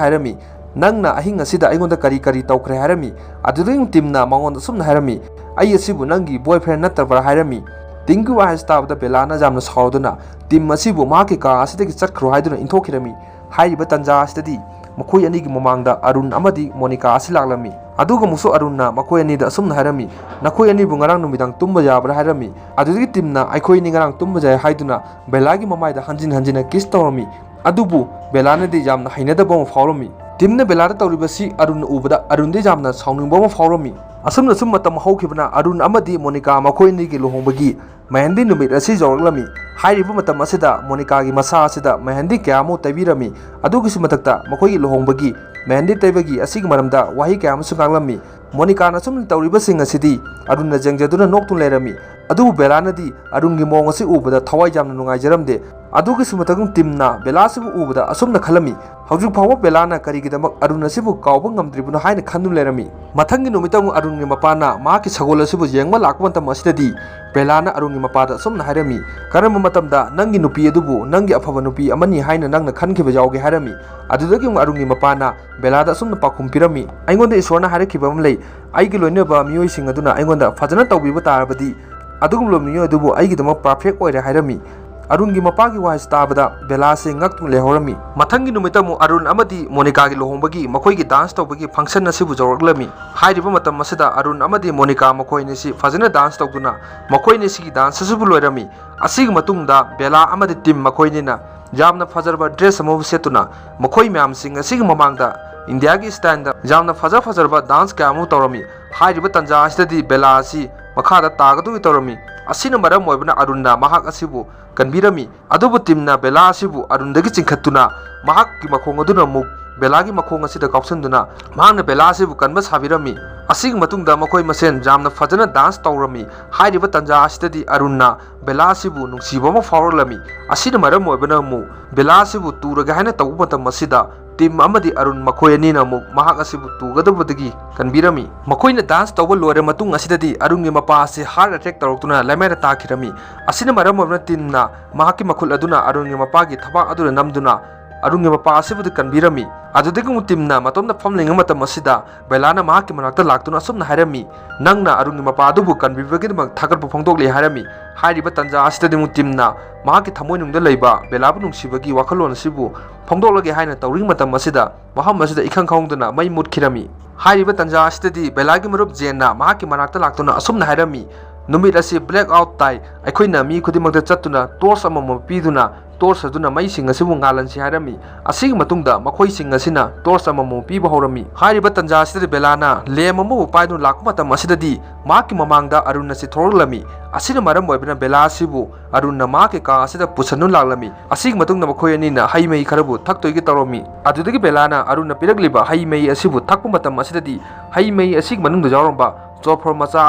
ꯍꯥꯏꯔꯝꯃꯤ, "ꯅꯪꯅ ꯑꯍꯤꯡ ꯑꯁꯤꯗ ꯑꯩꯉꯣꯟꯗ ꯀꯔꯤ ꯀꯔꯤ ꯇꯧꯈ꯭ꯔꯦ?" ꯍꯥꯏꯔꯝꯃꯤ꯫ ꯑꯗꯨꯗꯒꯤ ꯇꯤꯝꯅ ꯃꯉꯣꯟꯗ ꯑꯁꯨꯝꯅ ꯍꯥꯏꯔꯝꯃꯤ, "ꯑꯩ ꯑꯁꯤꯕꯨ ꯅꯪꯒꯤ ꯕꯣꯏ ꯐ꯭ꯔꯦꯟ ꯅꯠꯇꯕ꯭ꯔꯥ?" ꯍꯥꯏꯔꯝꯃꯤ꯫ ꯇꯤꯝꯒꯤ ꯋꯥꯍꯩ ꯑꯁꯤ ꯇꯥꯕꯗ ꯕꯦꯂꯥꯅ ꯌꯥꯝꯅ ꯁꯥꯎꯗꯨꯅ ꯇꯤꯝ ꯑꯁꯤꯕꯨ ꯃꯍꯥꯛꯀꯤ ꯀꯥ ꯑꯁꯤꯗꯒꯤ ꯆꯠꯈ꯭ꯔꯣ ꯍꯥꯏꯗꯨꯅ ꯏꯟꯊꯣꯛꯈꯤꯔꯝꯃꯤ꯫ ꯍꯥꯏꯔꯤꯕ ꯇꯟꯖꯥ ꯑꯁꯤꯗꯗꯤ ꯃꯈꯣꯏ ꯑꯅꯤꯒꯤ ꯃꯃꯥꯡꯗ ꯑꯔꯨꯟ ꯑꯃꯗꯤ ꯃꯣꯅꯤꯀꯥ ꯑꯁꯤ ꯂꯥꯛꯂꯝꯃꯤ꯫ ꯑꯗꯨꯒ ꯑꯃꯨꯛꯁꯨ ꯑꯔꯨꯟꯅ ꯃꯈꯣꯏ ꯑꯅꯤꯗ ꯑꯁꯨꯝꯅ ꯍꯥꯏꯔꯝꯃꯤ, "ꯅꯈꯣꯏ ꯑꯅꯤꯕꯨ ꯉꯔꯥꯡ ꯅꯨꯃꯤꯗꯥꯡ ꯇꯨꯝꯕ ꯌꯥꯕ꯭ꯔꯥ?" ꯍꯥꯏꯔꯝꯃꯤ꯫ ꯑꯗꯨꯗꯒꯤ ꯇꯤꯝꯅ "ꯑꯩꯈꯣꯏ ꯑꯅꯤ ꯉꯔꯥꯡ ꯇꯨꯝꯕ ꯌꯥꯏ" ꯍꯥꯏꯗꯨꯅ ꯕꯦꯂꯥꯒꯤ ꯃꯃꯥꯏꯗ ꯍꯟꯖꯤꯟ ꯍꯟꯖꯤꯟꯅ ꯀꯤꯁ ꯇꯧꯔꯝꯃꯤ꯫ ꯑꯗꯨꯕꯨ ꯕꯦꯂꯥꯅꯗꯤ ꯌꯥꯝꯅ ꯍꯩꯅꯗꯕ ꯑꯃ ꯐꯥꯎꯔꯝꯃꯤ꯫ ꯇꯤꯝꯅ ꯕꯦꯂꯥꯗ ꯇꯧꯔꯤꯕꯁꯤ ꯑꯔꯨꯟꯅ ꯎꯕꯗ ꯑꯔꯨꯟꯗꯤ ꯌꯥꯝꯅ ꯁꯥꯎꯅꯤꯡꯕ ꯑꯃ ꯐꯥꯎꯔꯝꯃꯤ꯫ ꯑꯁꯨꯝꯅ ꯁꯨꯝ ꯃꯇꯝ ꯍꯧꯈꯤꯕꯅ ꯑꯔꯨꯟ ꯑꯃꯗꯤ ꯃꯣꯅꯤꯀꯥ ꯃꯈꯣꯏ ꯑꯅꯤꯒꯤ ꯂꯨꯍꯣꯡꯕꯒꯤ ꯃꯦꯍꯦꯟꯗꯤ ꯅꯨꯃꯤꯠ ꯑꯁꯤ ꯌꯧꯔꯛꯂꯝꯃꯤ꯫ ꯍꯥꯏꯔꯤꯕ ꯃꯇꯝ ꯑꯁꯤꯗ ꯃꯣꯅꯤꯀꯥꯒꯤ ꯃꯁꯥ ꯑꯁꯤꯗ ꯃꯦꯍꯦꯟꯗꯤ ꯀꯌꯥ ꯑꯃ ꯇꯩꯕꯤꯔꯝꯃꯤ꯫ ꯑꯗꯨꯒꯤꯁꯨ ꯃꯊꯛꯇ ꯃꯈꯣꯏꯒꯤ ꯂꯨꯍꯣꯡꯕꯒꯤ ꯃꯦꯍꯦꯟꯗꯤ ꯇꯩꯕꯒꯤ ꯑꯁꯤꯒꯤ ꯃꯔꯝꯗ ꯋꯥꯍꯩ ꯀꯌꯥ ꯑꯃꯁꯨ ꯉꯥꯡꯂꯝꯃꯤ꯫ ꯃꯣꯅꯤꯀꯥꯅ ꯁꯨꯝ ꯇꯧꯔꯤꯕꯁꯤꯡ ꯑꯁꯤꯗꯤ ꯑꯔꯨꯟꯅ ꯌꯦꯡꯖꯗꯨꯅ ꯅꯣꯛꯇꯨꯅ ꯂꯩꯔꯝꯃꯤ꯫ ꯑꯗꯨꯕꯨ ꯕꯦꯂꯥꯅꯗꯤ ꯑꯔꯨꯟꯒꯤ ꯃꯑꯣꯡ ꯑꯁꯤ ꯎꯕꯗ ꯊꯋꯥꯏ ꯌꯥꯝꯅ ꯅꯨꯡꯉꯥꯏꯖꯔꯝꯗꯦ꯫ ꯑꯗꯨꯒꯤꯁꯨ ꯃꯊꯛꯇ ꯇꯤꯝꯅ ꯕꯦꯂꯥ ꯑꯁꯤꯕꯨ ꯎꯕꯗ ꯑꯁꯨꯝꯅ ꯈꯜꯂꯝꯃꯤ, "ꯍꯧꯖꯤꯛ ꯐꯥꯎꯕ ꯕꯦꯂꯥꯅ ꯀꯔꯤꯒꯤꯗꯃꯛ ꯑꯔꯨꯟ ꯑꯁꯤꯕꯨ ꯀꯥꯎꯕ ꯉꯝꯗ꯭ꯔꯤꯕꯅꯣ?" ꯍꯥꯏꯅ ꯈꯟꯗꯨꯅ ꯂꯩꯔꯝꯃꯤ꯫ ꯃꯊꯪꯒꯤ ꯅꯨꯃꯤꯠꯇ ꯑꯃꯨꯛ ꯑꯔꯨꯟꯒꯤ ꯃꯄꯥꯅ ꯃꯍꯥꯛꯀꯤ ꯁꯒꯣꯜ ꯑꯁꯤꯕꯨ ꯌꯦꯡꯕ ꯂꯥꯛꯄ ꯃꯇꯝ ꯑꯁꯤꯗꯗꯤ ꯕꯦꯂꯥꯅ ꯑꯔꯨꯟꯒꯤ ꯃꯄꯥꯗ ꯑꯁꯨꯝꯅ ꯍꯥꯏꯔꯝꯃꯤ, "ꯀꯔꯝꯕ ꯃꯇꯝꯗ ꯅꯪꯒꯤ ꯅꯨꯄꯤ ꯑꯗꯨꯕꯨ ꯅꯪꯒꯤ ꯑꯐꯕ ꯅꯨꯄꯤ ꯑꯃꯅꯤ ꯍꯥꯏꯅ ꯅꯪꯅ ꯈꯟꯈꯤꯕ ꯌꯥꯎꯒꯦ?" ꯍꯥꯏꯔꯝꯃꯤ꯫ ꯑꯗꯨꯗꯒꯤ ꯑꯃꯨꯛ ꯑꯔꯨꯟꯒꯤ ꯃꯄꯥꯅ ꯕꯦꯂꯥꯗ ꯑꯁꯨꯝꯅ ꯄꯥꯎꯈꯨꯝ ꯄꯤꯔꯝꯃꯤ, "ꯑꯩꯉꯣꯟꯗ ꯏꯁꯣꯔꯅ ꯍꯥꯏꯔꯛꯈꯤꯕ ꯑꯃ ꯂꯩ, ꯑꯩꯒꯤ ꯂꯣꯏꯅꯕ ꯃꯤꯑꯣꯏꯁꯤꯡ ꯑꯗꯨꯅ ꯑꯩꯉꯣꯟꯗ ꯐꯖꯅ ꯇꯧꯕꯤꯕ ꯇꯥꯔꯕꯗꯤ ꯑꯗꯨꯒꯨꯝꯂꯕ ꯃꯤꯑꯣꯏ ꯑꯗꯨꯕꯨ ꯑꯩꯒꯤꯗꯃꯛ ꯄꯔꯐꯦꯛ ꯑꯣꯏꯔꯦ" ꯍꯥꯏꯔꯝꯃꯤ꯫ ꯑꯔꯨꯟꯒꯤ ꯃꯄꯥꯒꯤ ꯋꯥꯍꯩꯁꯤ ꯇꯥꯕꯗ ꯕꯦꯂꯥꯁꯦ ꯉꯛꯇꯨꯅ ꯂꯩꯍꯧꯔꯝꯃꯤ꯫ ꯃꯊꯪꯒꯤ ꯅꯨꯃꯤꯠꯇ ꯑꯃꯨꯛ ꯑꯔꯨꯟ ꯑꯃꯗꯤ ꯃꯣꯅꯤꯀꯥꯒꯤ ꯂꯨꯍꯣꯡꯕꯒꯤ ꯃꯈꯣꯏꯒꯤ ꯗꯥꯟꯁ ꯇꯧꯕꯒꯤ ꯐꯪꯁꯟ ꯑꯁꯤꯕꯨ ꯌꯧꯔꯛꯂꯝꯃꯤ꯫ ꯍꯥꯏꯔꯤꯕ ꯃꯇꯝ ꯑꯁꯤꯗ ꯑꯔꯨꯟ ꯑꯃꯗꯤ ꯃꯣꯅꯤꯀꯥ ꯃꯈꯣꯏ ꯑꯅꯤꯁꯤ ꯐꯖꯅ ꯗꯥꯟꯁ ꯇꯧꯗꯨꯅ ꯃꯈꯣꯏ ꯑꯅꯤꯁꯤꯒꯤ ꯗꯥꯟꯁ ꯑꯁꯤꯕꯨ ꯂꯣꯏꯔꯝꯃꯤ꯫ ꯑꯁꯤꯒꯤ ꯃꯇꯨꯡꯗ ꯕꯦꯂꯥ ꯑꯃꯗꯤ ꯇꯤꯝ ꯃꯈꯣꯏ ꯑꯅꯤꯅ ꯌꯥꯝꯅ ꯐꯖꯔꯕ ꯗ꯭ꯔꯦꯁ ꯑꯃꯕꯨ ꯁꯦꯠꯇꯨꯅ ꯃꯈꯣꯏ ꯃꯌꯥꯝꯁꯤꯡ ꯑꯁꯤꯒꯤ ꯃꯃꯥꯡꯗ ꯏꯟꯗꯤꯌꯥꯒꯤ ꯁ꯭ꯇꯥꯏꯜꯗ ꯌꯥꯝꯅ ꯐꯖ ꯐꯖꯔꯕ ꯗꯥꯟꯁ ꯀꯌꯥ ꯑꯃ ꯇꯧꯔꯝꯃꯤ꯫ ꯍꯥꯏꯔꯤꯕ ꯇꯥꯟꯖꯥ ꯑꯁꯤꯗꯗꯤ ꯕꯦꯂꯥ ꯑꯁꯤ ꯃꯈꯥꯗ ꯇꯥꯒꯗꯧꯒꯤ ꯇꯧꯔꯝꯃꯤ꯫ ꯑꯁꯤꯅ ꯃꯔꯝ ꯑꯣꯏꯕꯅ ꯑꯔꯨꯟꯅ ꯃꯍꯥꯛ ꯑꯁꯤꯕꯨ ꯀꯟꯕꯤꯔꯝꯃꯤ꯫ ꯑꯗꯨꯕꯨ ꯇꯤꯝꯅ ꯕꯦꯂꯥ ꯑꯁꯤꯕꯨ ꯑꯔꯨꯟꯗꯒꯤ ꯆꯤꯡꯈꯠꯇꯨꯅ ꯃꯍꯥꯛꯀꯤ ꯃꯈꯣꯡ ꯑꯗꯨꯅ ꯑꯃꯨꯛ ꯕꯦꯂꯥꯒꯤ ꯃꯈꯣꯡ ꯑꯁꯤꯗ ꯀꯥꯎꯁꯟꯗꯨꯅ ꯃꯍꯥꯛꯅ ꯕꯦꯂꯥ ꯑꯁꯤꯕꯨ ꯀꯟꯕ ꯁꯥꯕꯤꯔꯝꯃꯤ꯫ ꯑꯁꯤꯒꯤ ꯃꯇꯨꯡꯗ ꯃꯈꯣꯏ ꯃꯁꯦꯟ ꯌꯥꯝꯅ ꯐꯖꯅ ꯗꯥꯟꯁ ꯇꯧꯔꯝꯃꯤ꯫ ꯍꯥꯏꯔꯤꯕ ꯇꯥꯟꯖꯥ ꯑꯁꯤꯗꯗꯤ ꯑꯔꯨꯟꯅ ꯕꯦꯂꯥ ꯑꯁꯤꯕꯨ ꯅꯨꯡꯁꯤꯕ ꯑꯃ ꯐꯥꯎꯔꯛꯂꯝꯃꯤ꯫ ꯑꯁꯤꯅ ꯃꯔꯝ ꯑꯣꯏꯕꯅ ꯑꯃꯨꯛ ꯕꯦꯂꯥ ꯑꯁꯤꯕꯨ ꯇꯨꯔꯒꯦ ꯍꯥꯏꯅ ꯇꯧꯕ ꯃꯇꯝ ꯑꯁꯤꯗ ꯇꯤꯝ ꯑꯃꯗꯤ ꯑꯔꯨꯟ ꯃꯈꯣꯏ ꯑꯅꯤꯅ ꯑꯃꯨꯛ ꯃꯍꯥꯛ ꯑꯁꯤꯕꯨ ꯇꯨꯒꯗꯕꯗꯒꯤ ꯀꯟꯕꯤꯔꯝꯃꯤ꯫ ꯃꯈꯣꯏꯅ ꯗꯥꯟꯁ ꯇꯧꯕ ꯂꯣꯏꯔ ꯃꯇꯨꯡ ꯑꯁꯤꯗꯗꯤ ꯑꯔꯨꯟꯒꯤ ꯃꯄꯥ ꯑꯁꯤ ꯍꯥꯔꯠ ꯑꯦꯇꯦꯛ ꯇꯧꯔꯛꯇꯨꯅ ꯂꯥꯏꯃꯥꯏꯗ ꯇꯥꯈꯤꯔꯝꯃꯤ꯫ ꯑꯁꯤꯅ ꯃꯔꯝ ꯑꯣꯏꯗꯨꯅ ꯇꯤꯝꯅ ꯃꯍꯥꯛꯀꯤ ꯃꯈꯨꯠ ꯑꯗꯨꯅ ꯑꯔꯨꯟꯒꯤ ꯃꯄꯥꯒꯤ ꯊꯕꯥꯛ ꯑꯗꯨꯗ ꯅꯝꯗꯨꯅ ꯑꯔꯨꯟꯒꯤ ꯃꯄꯥ ꯑꯁꯤꯕꯨꯗꯤ ꯀꯟꯕꯤꯔꯝꯃꯤ꯫ ꯑꯗꯨꯗꯒꯤ ꯑꯃꯨꯛ ꯇꯤꯝꯅ ꯃꯇꯣꯝꯇ ꯐꯝ ꯂꯩꯉꯩ ꯃꯇꯝ ꯑꯁꯤꯗ ꯕꯦꯂꯥꯅ ꯃꯍꯥꯛꯀꯤ ꯃꯅꯥꯛꯇ ꯂꯥꯛꯇꯨꯅ ꯑꯁꯨꯝꯅ ꯍꯥꯏꯔꯝꯃꯤ, "ꯅꯪꯅ ꯑꯔꯨꯟꯒꯤ ꯃꯄꯥ ꯑꯗꯨꯕꯨ ꯀꯟꯕꯤꯕꯒꯤꯗꯃꯛ ꯊꯥꯒꯠꯄ ꯐꯣꯡꯗꯣꯛꯂꯤ" ꯍꯥꯏꯔꯝꯃꯤ꯫ ꯍꯥꯏꯔꯤꯕ ꯇꯥꯟꯖꯥ ꯑꯁꯤꯗꯗꯤ ꯑꯃꯨꯛ ꯇꯤꯝꯅ ꯃꯍꯥꯛꯀꯤ ꯊꯃꯣꯏꯅꯨꯡꯗ ꯂꯩꯕ ꯕꯦꯂꯥꯕꯨ ꯅꯨꯡꯁꯤꯕꯒꯤ ꯋꯥꯈꯜꯂꯣꯟ ꯑꯁꯤꯕꯨ ꯐꯣꯡꯗꯣꯛꯂꯒꯦ ꯍꯥꯏꯅ ꯇꯧꯔꯤ ꯃꯇꯝ ꯑꯁꯤꯗ ꯃꯐꯝ ꯑꯁꯤꯗ ꯏꯈꯪ ꯈꯪꯍꯧꯗꯅ ꯃꯩ ꯃꯨꯠꯈꯤꯔꯝꯃꯤ꯫ ꯍꯥꯏꯔꯤꯕ ꯇꯥꯟꯖꯥ ꯑꯁꯤꯗꯗꯤ ꯕꯦꯂꯥꯒꯤ ꯃꯔꯨꯞ ꯖꯦꯟꯅ ꯃꯍꯥꯛꯀꯤ ꯃꯅꯥꯛꯇ ꯂꯥꯛꯇꯨꯅ ꯑꯁꯨꯝꯅ ꯍꯥꯏꯔꯝꯃꯤ, "ꯅꯨꯃꯤꯠ ꯑꯁꯤ black out ꯇꯥꯏ, ꯑꯩꯈꯣꯏꯅ ꯃꯤ ꯈꯨꯗꯤꯡꯃꯛꯇ ꯆꯠꯇꯨꯅ torch ꯑꯃꯃꯝ ꯄꯤꯗꯨꯅ torch ꯑꯗꯨꯅ ꯃꯩꯁꯤꯡ ꯑꯁꯤꯕꯨ ꯉꯥꯜꯍꯟꯁꯤ" ꯍꯥꯏꯔꯝꯃꯤ꯫ ꯑꯁꯤꯒꯤ ꯃꯇꯨꯡꯗ ꯃꯈꯣꯏꯁꯤꯡ ꯑꯁꯤꯅ torch ꯑꯃꯃꯝ ꯄꯤꯕ ꯍꯧꯔꯝꯃꯤ꯫ ꯍꯥꯏꯔꯤꯕ ꯇꯥꯟꯖꯥ ꯑꯁꯤꯗꯗꯤ ꯕꯦꯂꯥꯅ lamp ꯑꯃꯕꯨ ꯄꯥꯏꯗꯨꯅ ꯂꯥꯛꯄ ꯃꯇꯝ ꯑꯁꯤꯗꯗꯤ ꯃꯍꯥꯛꯀꯤ ꯃꯃꯥꯡꯗ ꯑꯔꯨꯟ ꯑꯁꯤ ꯊꯣꯔꯛꯂꯝꯃꯤ꯫ ꯑꯁꯤꯅ ꯃꯔꯝ ꯑꯣꯏꯕꯅ ꯕꯦꯂꯥ ꯑꯁꯤꯕꯨ ꯑꯔꯨꯟꯅ ꯃꯍꯥꯛꯀꯤ ꯀꯥ ꯑꯁꯤꯗ ꯄꯨꯁꯟꯗꯨꯅ ꯂꯥꯛꯂꯝꯃꯤ꯫ ꯑꯁꯤꯒꯤ ꯃꯇꯨꯡꯗ ꯃꯈꯣꯏ ꯑꯅꯤꯅ ꯍꯩ ꯃꯍꯤ ꯈꯔꯕꯨ ꯊꯛꯇꯣꯏꯒꯤ ꯇꯧꯔꯝꯃꯤ꯫ ꯑꯗꯨꯗꯒꯤ ꯕꯦꯂꯥꯅ ꯑꯔꯨꯟꯅ ꯄꯤꯔꯛꯂꯤꯕ ꯍꯩ ꯃꯍꯤ ꯑꯁꯤꯕꯨ ꯊꯛꯄ ꯃꯇꯝ ꯑꯁꯤꯗꯗꯤ ꯍꯩ ꯃꯍꯤ ꯑꯁꯤꯒꯤ ꯃꯅꯨꯡꯗ ꯌꯥꯎꯔꯝꯕ ꯆꯣꯔꯐꯣꯟ ꯃꯆꯥ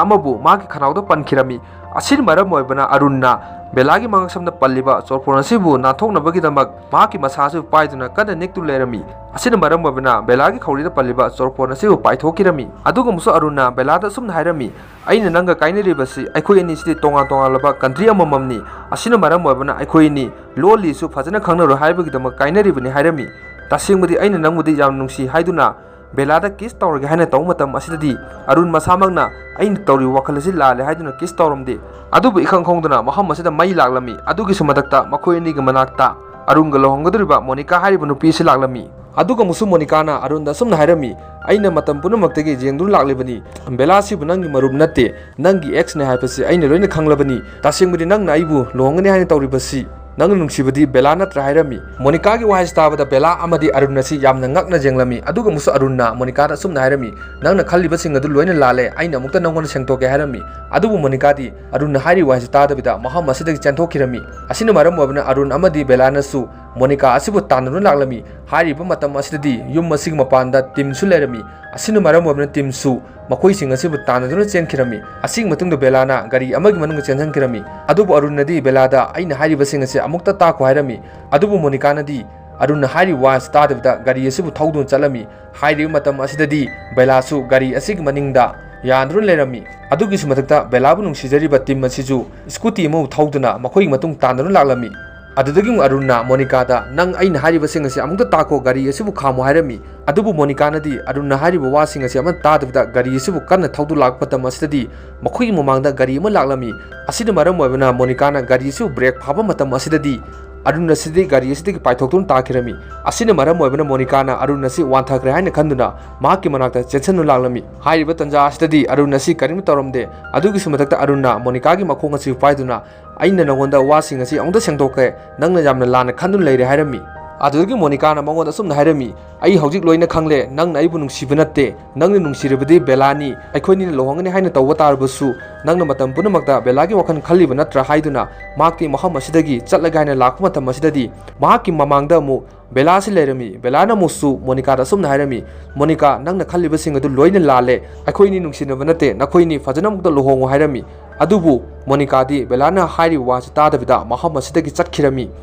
ꯑꯃꯕꯨ ꯃꯍꯥꯛꯀꯤ ꯈꯅꯥꯎꯗ ꯄꯟꯈꯤꯔꯝꯃꯤ꯫ ꯑꯁꯤꯅ ꯃꯔꯝ ꯑꯣꯏꯕꯅ ꯑꯔꯨꯟꯅ ꯕꯦꯂꯥꯒꯤ ꯃꯉꯛꯁꯝꯗ ꯄꯜꯂꯤꯕ ꯆꯣꯔꯐꯣꯟ ꯑꯁꯤꯕꯨ ꯅꯥꯟꯊꯣꯛꯅꯕꯒꯤꯗꯃꯛ ꯃꯍꯥꯛꯀꯤ ꯃꯁꯥ ꯑꯁꯤꯕꯨ ꯄꯥꯏꯗꯨꯅ ꯀꯟꯅ ꯅꯤꯛꯇꯨꯅ ꯂꯩꯔꯝꯃꯤ꯫ ꯑꯁꯤꯅ ꯃꯔꯝ ꯑꯣꯏꯕꯅ ꯕꯦꯂꯥꯒꯤ ꯈꯧꯔꯤꯗ ꯄꯜꯂꯤꯕ ꯆꯣꯔꯐꯣꯟ ꯑꯁꯤꯕꯨ ꯄꯥꯏꯊꯣꯛꯈꯤꯔꯝꯃꯤ꯫ ꯑꯗꯨꯒ ꯑꯃꯨꯛꯁꯨ ꯑꯔꯨꯟꯅ ꯕꯦꯂꯥꯗ ꯑꯁꯨꯝꯅ ꯍꯥꯏꯔꯝꯃꯤ, "ꯑꯩꯅ ꯅꯪꯒ ꯀꯥꯏꯅꯔꯤꯕꯁꯤ ꯑꯩꯈꯣꯏ ꯑꯅꯤꯁꯤꯗꯤ ꯇꯣꯉꯥꯟ ꯇꯣꯉꯥꯟꯂꯕ country ꯑꯃꯃꯝꯅꯤ꯫ ꯑꯁꯤꯅ ꯃꯔꯝ ꯑꯣꯏꯕꯅ ꯑꯩꯈꯣꯏ ꯑꯅꯤ ꯂꯣꯜꯂꯤꯁꯨ ꯐꯖꯅ ꯈꯪꯅꯔꯣꯏ ꯍꯥꯏꯕꯒꯤꯗꯃꯛ ꯀꯥꯏꯅꯔꯤꯕꯅꯤ" ꯍꯥꯏꯔꯝꯃꯤ꯫ ꯇꯁꯦꯡꯕꯗꯤ ꯑꯩꯅ ꯅꯪꯕꯨꯗꯤ ꯌꯥꯝ ꯅꯨꯡꯁꯤ ꯍꯥꯏꯗꯨꯅ ꯕꯦꯂꯥꯗ kiss ꯇꯧꯔꯒꯦ ꯍꯥꯏꯅ ꯇꯧꯕ ꯃꯇꯝ ꯑꯁꯤꯗꯗꯤ ꯑꯔꯨꯟ ꯃꯁꯥꯃꯛꯅ ꯑꯩꯅ ꯇꯧꯔꯤꯕ ꯋꯥꯈꯜ ꯑꯁꯤ ꯂꯥꯜꯂꯦ ꯍꯥꯏꯗꯨꯅ kiss ꯇꯧꯔꯝꯗꯦ꯫ ꯑꯗꯨꯕꯨ ꯏꯈꯪ ꯈꯪꯍꯧꯗꯅ ꯃꯐꯝ ꯑꯁꯤꯗ ꯃꯩ ꯂꯥꯛꯂꯝꯃꯤ꯫ ꯑꯗꯨꯒꯤꯁꯨ ꯃꯊꯛꯇ ꯃꯈꯣꯏ ꯑꯅꯤꯒꯤ ꯃꯅꯥꯛꯇ ꯑꯔꯨꯟꯒ ꯂꯨꯍꯣꯡꯒꯗꯧꯔꯤꯕ ꯃꯣꯅꯤꯀꯥ ꯍꯥꯏꯔꯤꯕ ꯅꯨꯄꯤ ꯑꯁꯤ ꯂꯥꯛꯂꯝꯃꯤ꯫ ꯑꯗꯨꯒ ꯑꯃꯨꯛꯁꯨ ꯃꯣꯅꯤꯀꯥꯅ ꯑꯔꯨꯟꯗ ꯑꯁꯨꯝꯅ ꯍꯥꯏꯔꯝꯃꯤ, "ꯑꯩꯅ ꯃꯇꯝ ꯄꯨꯝꯅꯃꯛꯇꯒꯤ ꯌꯦꯡꯗꯨꯅ ꯂꯥꯛꯂꯤꯕꯅꯤ꯫ ꯕꯦꯂꯥ ꯑꯁꯤꯕꯨ ꯅꯪꯒꯤ ꯃꯔꯨꯞ ꯅꯠꯇꯦ, ꯅꯪꯒꯤ ex ꯅꯦ ꯍꯥꯏꯕꯁꯤ ꯑꯩꯅ ꯂꯣꯏꯅ ꯈꯪꯂꯕꯅꯤ꯫ ꯇꯁꯦꯡꯕꯗꯤ ꯅꯪꯅ ꯑꯩꯕꯨ ꯂꯨꯍꯣꯡꯒꯅꯤ ꯍꯥꯏꯅ ꯇꯧꯔꯤꯕꯁꯤ ꯅꯪꯅ ꯅꯨꯡꯁꯤꯕꯗꯤ ꯕꯦꯂꯥ ꯅꯠꯇ꯭ꯔꯥ?" ꯍꯥꯏꯔꯝꯃꯤ꯫ ꯃꯣꯅꯤꯀꯥꯒꯤ ꯋꯥꯍꯩꯁꯤ ꯇꯥꯕꯗ ꯕꯦꯂꯥ ꯑꯃꯗꯤ ꯑꯔꯨꯟ ꯑꯁꯤ ꯌꯥꯝꯅ ꯉꯛꯅ ꯌꯦꯡꯂꯝꯃꯤ꯫ ꯑꯗꯨꯒ ꯑꯃꯨꯛꯁꯨ ꯑꯔꯨꯟꯅ ꯃꯣꯅꯤꯀꯥꯗ ꯑꯁꯨꯝꯅ ꯍꯥꯏꯔꯝꯃꯤ, "ꯅꯪꯅ ꯈꯜꯂꯤꯕꯁꯤꯡ ꯑꯗꯨ ꯂꯣꯏꯅ ꯂꯥꯜꯂꯦ, ꯑꯩꯅ ꯑꯃꯨꯛꯇ ꯅꯪꯉꯣꯟꯗ ꯁꯦꯡꯗꯣꯛꯀꯦ" ꯍꯥꯏꯔꯝꯃꯤ꯫ ꯑꯗꯨꯕꯨ ꯃꯣꯅꯤꯀꯥꯗꯤ ꯑꯔꯨꯟꯅ ꯍꯥꯏꯔꯤꯕ ꯋꯥꯍꯩꯁꯤ ꯇꯥꯗꯕꯤꯗ ꯃꯐꯝ ꯑꯁꯤꯗꯒꯤ ꯆꯦꯟꯊꯣꯛꯈꯤꯔꯝꯃꯤ꯫ ꯑꯁꯤꯅ ꯃꯔꯝ ꯑꯣꯏꯕꯅ ꯑꯔꯨꯟ ꯑꯃꯗꯤ ꯕꯦꯂꯥꯅꯁꯨ ꯃꯣꯅꯤꯀꯥ ꯑꯁꯤꯕꯨ ꯇꯥꯟꯅꯗꯨꯅ ꯂꯥꯛꯂꯝꯃꯤ꯫ ꯍꯥꯏꯔꯤꯕ ꯃꯇꯝ ꯑꯁꯤꯗꯗꯤ ꯌꯨꯝ ꯑꯁꯤꯒꯤ ꯃꯄꯥꯟꯗ ꯇꯤꯝꯁꯨ ꯂꯩꯔꯝꯃꯤ꯫ ꯑꯁꯤꯅ ꯃꯔꯝ ꯑꯣꯏꯕꯅ ꯇꯤꯝꯁꯨ ꯃꯈꯣꯏꯁꯤꯡ ꯑꯁꯤꯕꯨ ꯇꯥꯟꯅꯗꯨꯅ ꯆꯦꯟꯈꯤꯔꯝꯃꯤ꯫ ꯑꯁꯤꯒꯤ ꯃꯇꯨꯡꯗ ꯕꯦꯂꯥꯅ ꯒꯥꯔꯤ ꯑꯃꯒꯤ ꯃꯅꯨꯡꯗ ꯆꯦꯟꯁꯤꯟꯈꯤꯔꯝꯃꯤ꯫ ꯑꯗꯨꯕꯨ ꯑꯔꯨꯟꯅꯗꯤ ꯕꯦꯂꯥꯗ "ꯑꯩꯅ ꯍꯥꯏꯔꯤꯕꯁꯤꯡ ꯑꯁꯤ ꯑꯃꯨꯛꯇ ꯇꯥꯈꯣ" ꯍꯥꯏꯔꯝꯃꯤ꯫ ꯑꯗꯨꯕꯨ ꯃꯣꯅꯤꯀꯥꯅꯗꯤ ꯑꯔꯨꯟꯅ ꯍꯥꯏꯔꯤꯕ ꯋꯥ ꯑꯁꯤ ꯇꯥꯗꯕꯤꯗ ꯒꯥꯔꯤ ꯑꯁꯤꯕꯨ ꯊꯧꯗꯨꯅ ꯆꯠꯂꯝꯃꯤ꯫ ꯍꯥꯏꯔꯤꯕ ꯃꯇꯝ ꯑꯁꯤꯗꯗꯤ ꯕꯦꯂꯥꯁꯨ ꯒꯥꯔꯤ ꯑꯁꯤꯒꯤ ꯃꯅꯤꯡꯗ ꯌꯥꯟꯗꯨꯅ ꯂꯩꯔꯝꯃꯤ꯫ ꯑꯗꯨꯒꯤꯁꯨ ꯃꯊꯛꯇ ꯕꯦꯂꯥꯕꯨ ꯅꯨꯡꯁꯤꯖꯔꯤꯕ ꯇꯤꯝ ꯑꯁꯤꯁꯨ scooty ꯑꯃꯕꯨ ꯊꯧꯗꯨꯅ ꯃꯈꯣꯏꯒꯤ ꯃꯇꯨꯡ ꯇꯥꯟꯗꯨꯅ ꯂꯥꯛꯂꯝꯃꯤ꯫ ꯑꯗꯨꯗꯒꯤ ꯑꯃꯨꯛ ꯑꯔꯨꯟꯅ ꯃꯣꯅꯤꯀꯥꯗ, "ꯅꯪ ꯑꯩꯅ ꯍꯥꯏꯔꯤꯕꯁꯤꯡ ꯑꯁꯤ ꯑꯃꯨꯛꯇ ꯇꯥꯈꯣ, ꯒꯥꯔꯤ ꯑꯁꯤꯕꯨ ꯈꯥꯝꯃꯨ" ꯍꯥꯏꯔꯝꯃꯤ꯫ ꯑꯗꯨꯕꯨ ꯃꯣꯅꯤꯀꯥꯅꯗꯤ ꯑꯔꯨꯟꯅ ꯍꯥꯏꯔꯤꯕ ꯋꯥꯁꯤꯡ ꯑꯁꯤ ꯑꯃꯠꯇ ꯇꯥꯗꯕꯤꯗ ꯒꯥꯔꯤ ꯑꯁꯤꯕꯨ ꯀꯟꯅ ꯊꯧꯗꯨꯅ ꯂꯥꯛꯄ ꯃꯇꯝ ꯑꯁꯤꯗꯗꯤ ꯃꯈꯣꯏꯒꯤ ꯃꯃꯥꯡꯗ ꯒꯥꯔꯤ ꯑꯃ ꯂꯥꯛꯂꯝꯃꯤ꯫ ꯑꯁꯤꯅ ꯃꯔꯝ ꯑꯣꯏꯕꯅ ꯃꯣꯅꯤꯀꯥꯅ ꯒꯥꯔꯤ ꯑꯁꯤꯕꯨ ꯕ꯭ꯔꯦꯛ ꯐꯥꯕ ꯃꯇꯝ ꯑꯁꯤꯗꯗꯤ ꯑꯔꯨꯟ ꯑꯁꯤꯗꯤ ꯒꯥꯔꯤ ꯑꯁꯤꯗꯒꯤ ꯄꯥꯏꯊꯣꯛꯇꯨꯅ ꯇꯥꯈꯤꯔꯝꯃꯤ꯫ ꯑꯁꯤꯅ ꯃꯔꯝ ꯑꯣꯏꯕꯅ ꯃꯣꯅꯤꯀꯥꯅ ꯑꯔꯨꯟ ꯑꯁꯤ ꯋꯥꯟꯊꯈ꯭ꯔꯦ ꯍꯥꯏꯅ ꯈꯟꯗꯨꯅ ꯃꯍꯥꯛꯀꯤ ꯃꯅꯥꯛꯇ ꯆꯦꯟꯁꯤꯟꯗꯨꯅ ꯂꯥꯛꯂꯝꯃꯤ꯫ ꯍꯥꯏꯔꯤꯕ ꯇꯥꯟꯖꯥ ꯑꯁꯤꯗꯗꯤ ꯑꯔꯨꯟ ꯑꯁꯤ ꯀꯔꯤꯝꯇ ꯇꯧꯔꯝꯗꯦ꯫ ꯑꯗꯨꯒꯤꯁꯨ ꯃꯊꯛꯇ ꯑꯔꯨꯟꯅ ꯃꯣꯅꯤꯀꯥꯒꯤ ꯃꯈꯣꯡ ꯑꯁꯤ ꯄꯥꯏꯗꯨꯅ, "ꯑꯩꯅ ꯅꯉꯣꯟꯗ ꯋꯥꯁꯤꯡ ꯑꯁꯤ ꯑꯃꯨꯛꯇ ꯁꯦꯡꯗꯣꯛꯀꯦ, ꯅꯪꯅ ꯌꯥꯝꯅ ꯂꯥꯟꯅ ꯈꯟꯗꯨꯅ ꯂꯩꯔꯦ" ꯍꯥꯏꯔꯝꯃꯤ꯫ ꯑꯗꯨꯗꯒꯤ ꯃꯣꯅꯤꯀꯥꯅ ꯃꯉꯣꯟꯗ ꯑꯁꯨꯝꯅ ꯍꯥꯏꯔꯝꯃꯤ, "ꯑꯩ ꯍꯧꯖꯤꯛ ꯂꯣꯏꯅ ꯈꯪꯂꯦ, ꯅꯪꯅ ꯑꯩꯕꯨ ꯅꯨꯡꯁꯤꯕ ꯅꯠꯇꯦ, ꯅꯪꯅ ꯅꯨꯡꯁꯤꯔꯕꯗꯤ ꯕꯦꯂꯥꯅꯤ, ꯑꯩꯈꯣꯏꯅꯤꯅ ꯂꯨꯍꯣꯡꯒꯅꯤ ꯍꯥꯏꯅ ꯇꯧꯕ ꯇꯥꯔꯕꯁꯨ ꯅꯪꯅ ꯃꯇꯝ ꯄꯨꯝꯅꯃꯛꯇ ꯕꯦꯂꯥꯒꯤ ꯋꯥꯈꯜ ꯈꯜꯂꯤꯕ ꯅꯠꯇ꯭ꯔꯥ?" ꯍꯥꯏꯗꯨꯅ ꯃꯍꯥꯛꯇꯤ ꯃꯐꯝ ꯑꯁꯤꯗꯒꯤ ꯆꯠꯂꯒꯦ ꯍꯥꯏꯅ ꯂꯥꯛꯄ ꯃꯇꯝ ꯑꯁꯤꯗꯗꯤ ꯃꯍꯥꯛꯀꯤ ꯃꯃꯥꯡꯗ ꯑꯃꯨꯛ ꯕꯦꯂꯥꯁꯤ ꯂꯩꯔꯝꯃꯤ꯫ ꯕꯦꯂꯥꯅ ꯑꯃꯨꯛꯁꯨ ꯃꯣꯅꯤꯀꯥꯗ ꯑꯁꯨꯝꯅ ꯍꯥꯏꯔꯝꯃꯤ, "ꯃꯣꯅꯤꯀꯥ, ꯅꯪꯅ ꯈꯜꯂꯤꯕꯁꯤꯡ ꯑꯗꯨ ꯂꯣꯏꯅ ꯂꯥꯜꯂꯦ, ꯑꯩꯈꯣꯏꯅꯤ ꯅꯨꯡꯁꯤꯅꯕ ꯅꯠꯇꯦ, ꯅꯈꯣꯏꯅꯤ ꯐꯖꯅ ꯑꯃꯨꯛꯇ ꯂꯨꯍꯣꯡꯉꯨ" ꯍꯥꯏꯔꯝꯃꯤ꯫ ꯑꯗꯨꯕꯨ ꯃꯣꯅꯤꯀꯥꯗꯤ ꯕꯦꯂꯥꯅ ꯍꯥꯏꯔꯤꯕ ꯋꯥꯁꯤ ꯇꯥꯗꯕꯤꯗ ꯃꯐꯝ ꯑꯁꯤꯗꯒꯤ ꯆꯠꯈꯤꯔꯝꯃꯤ꯫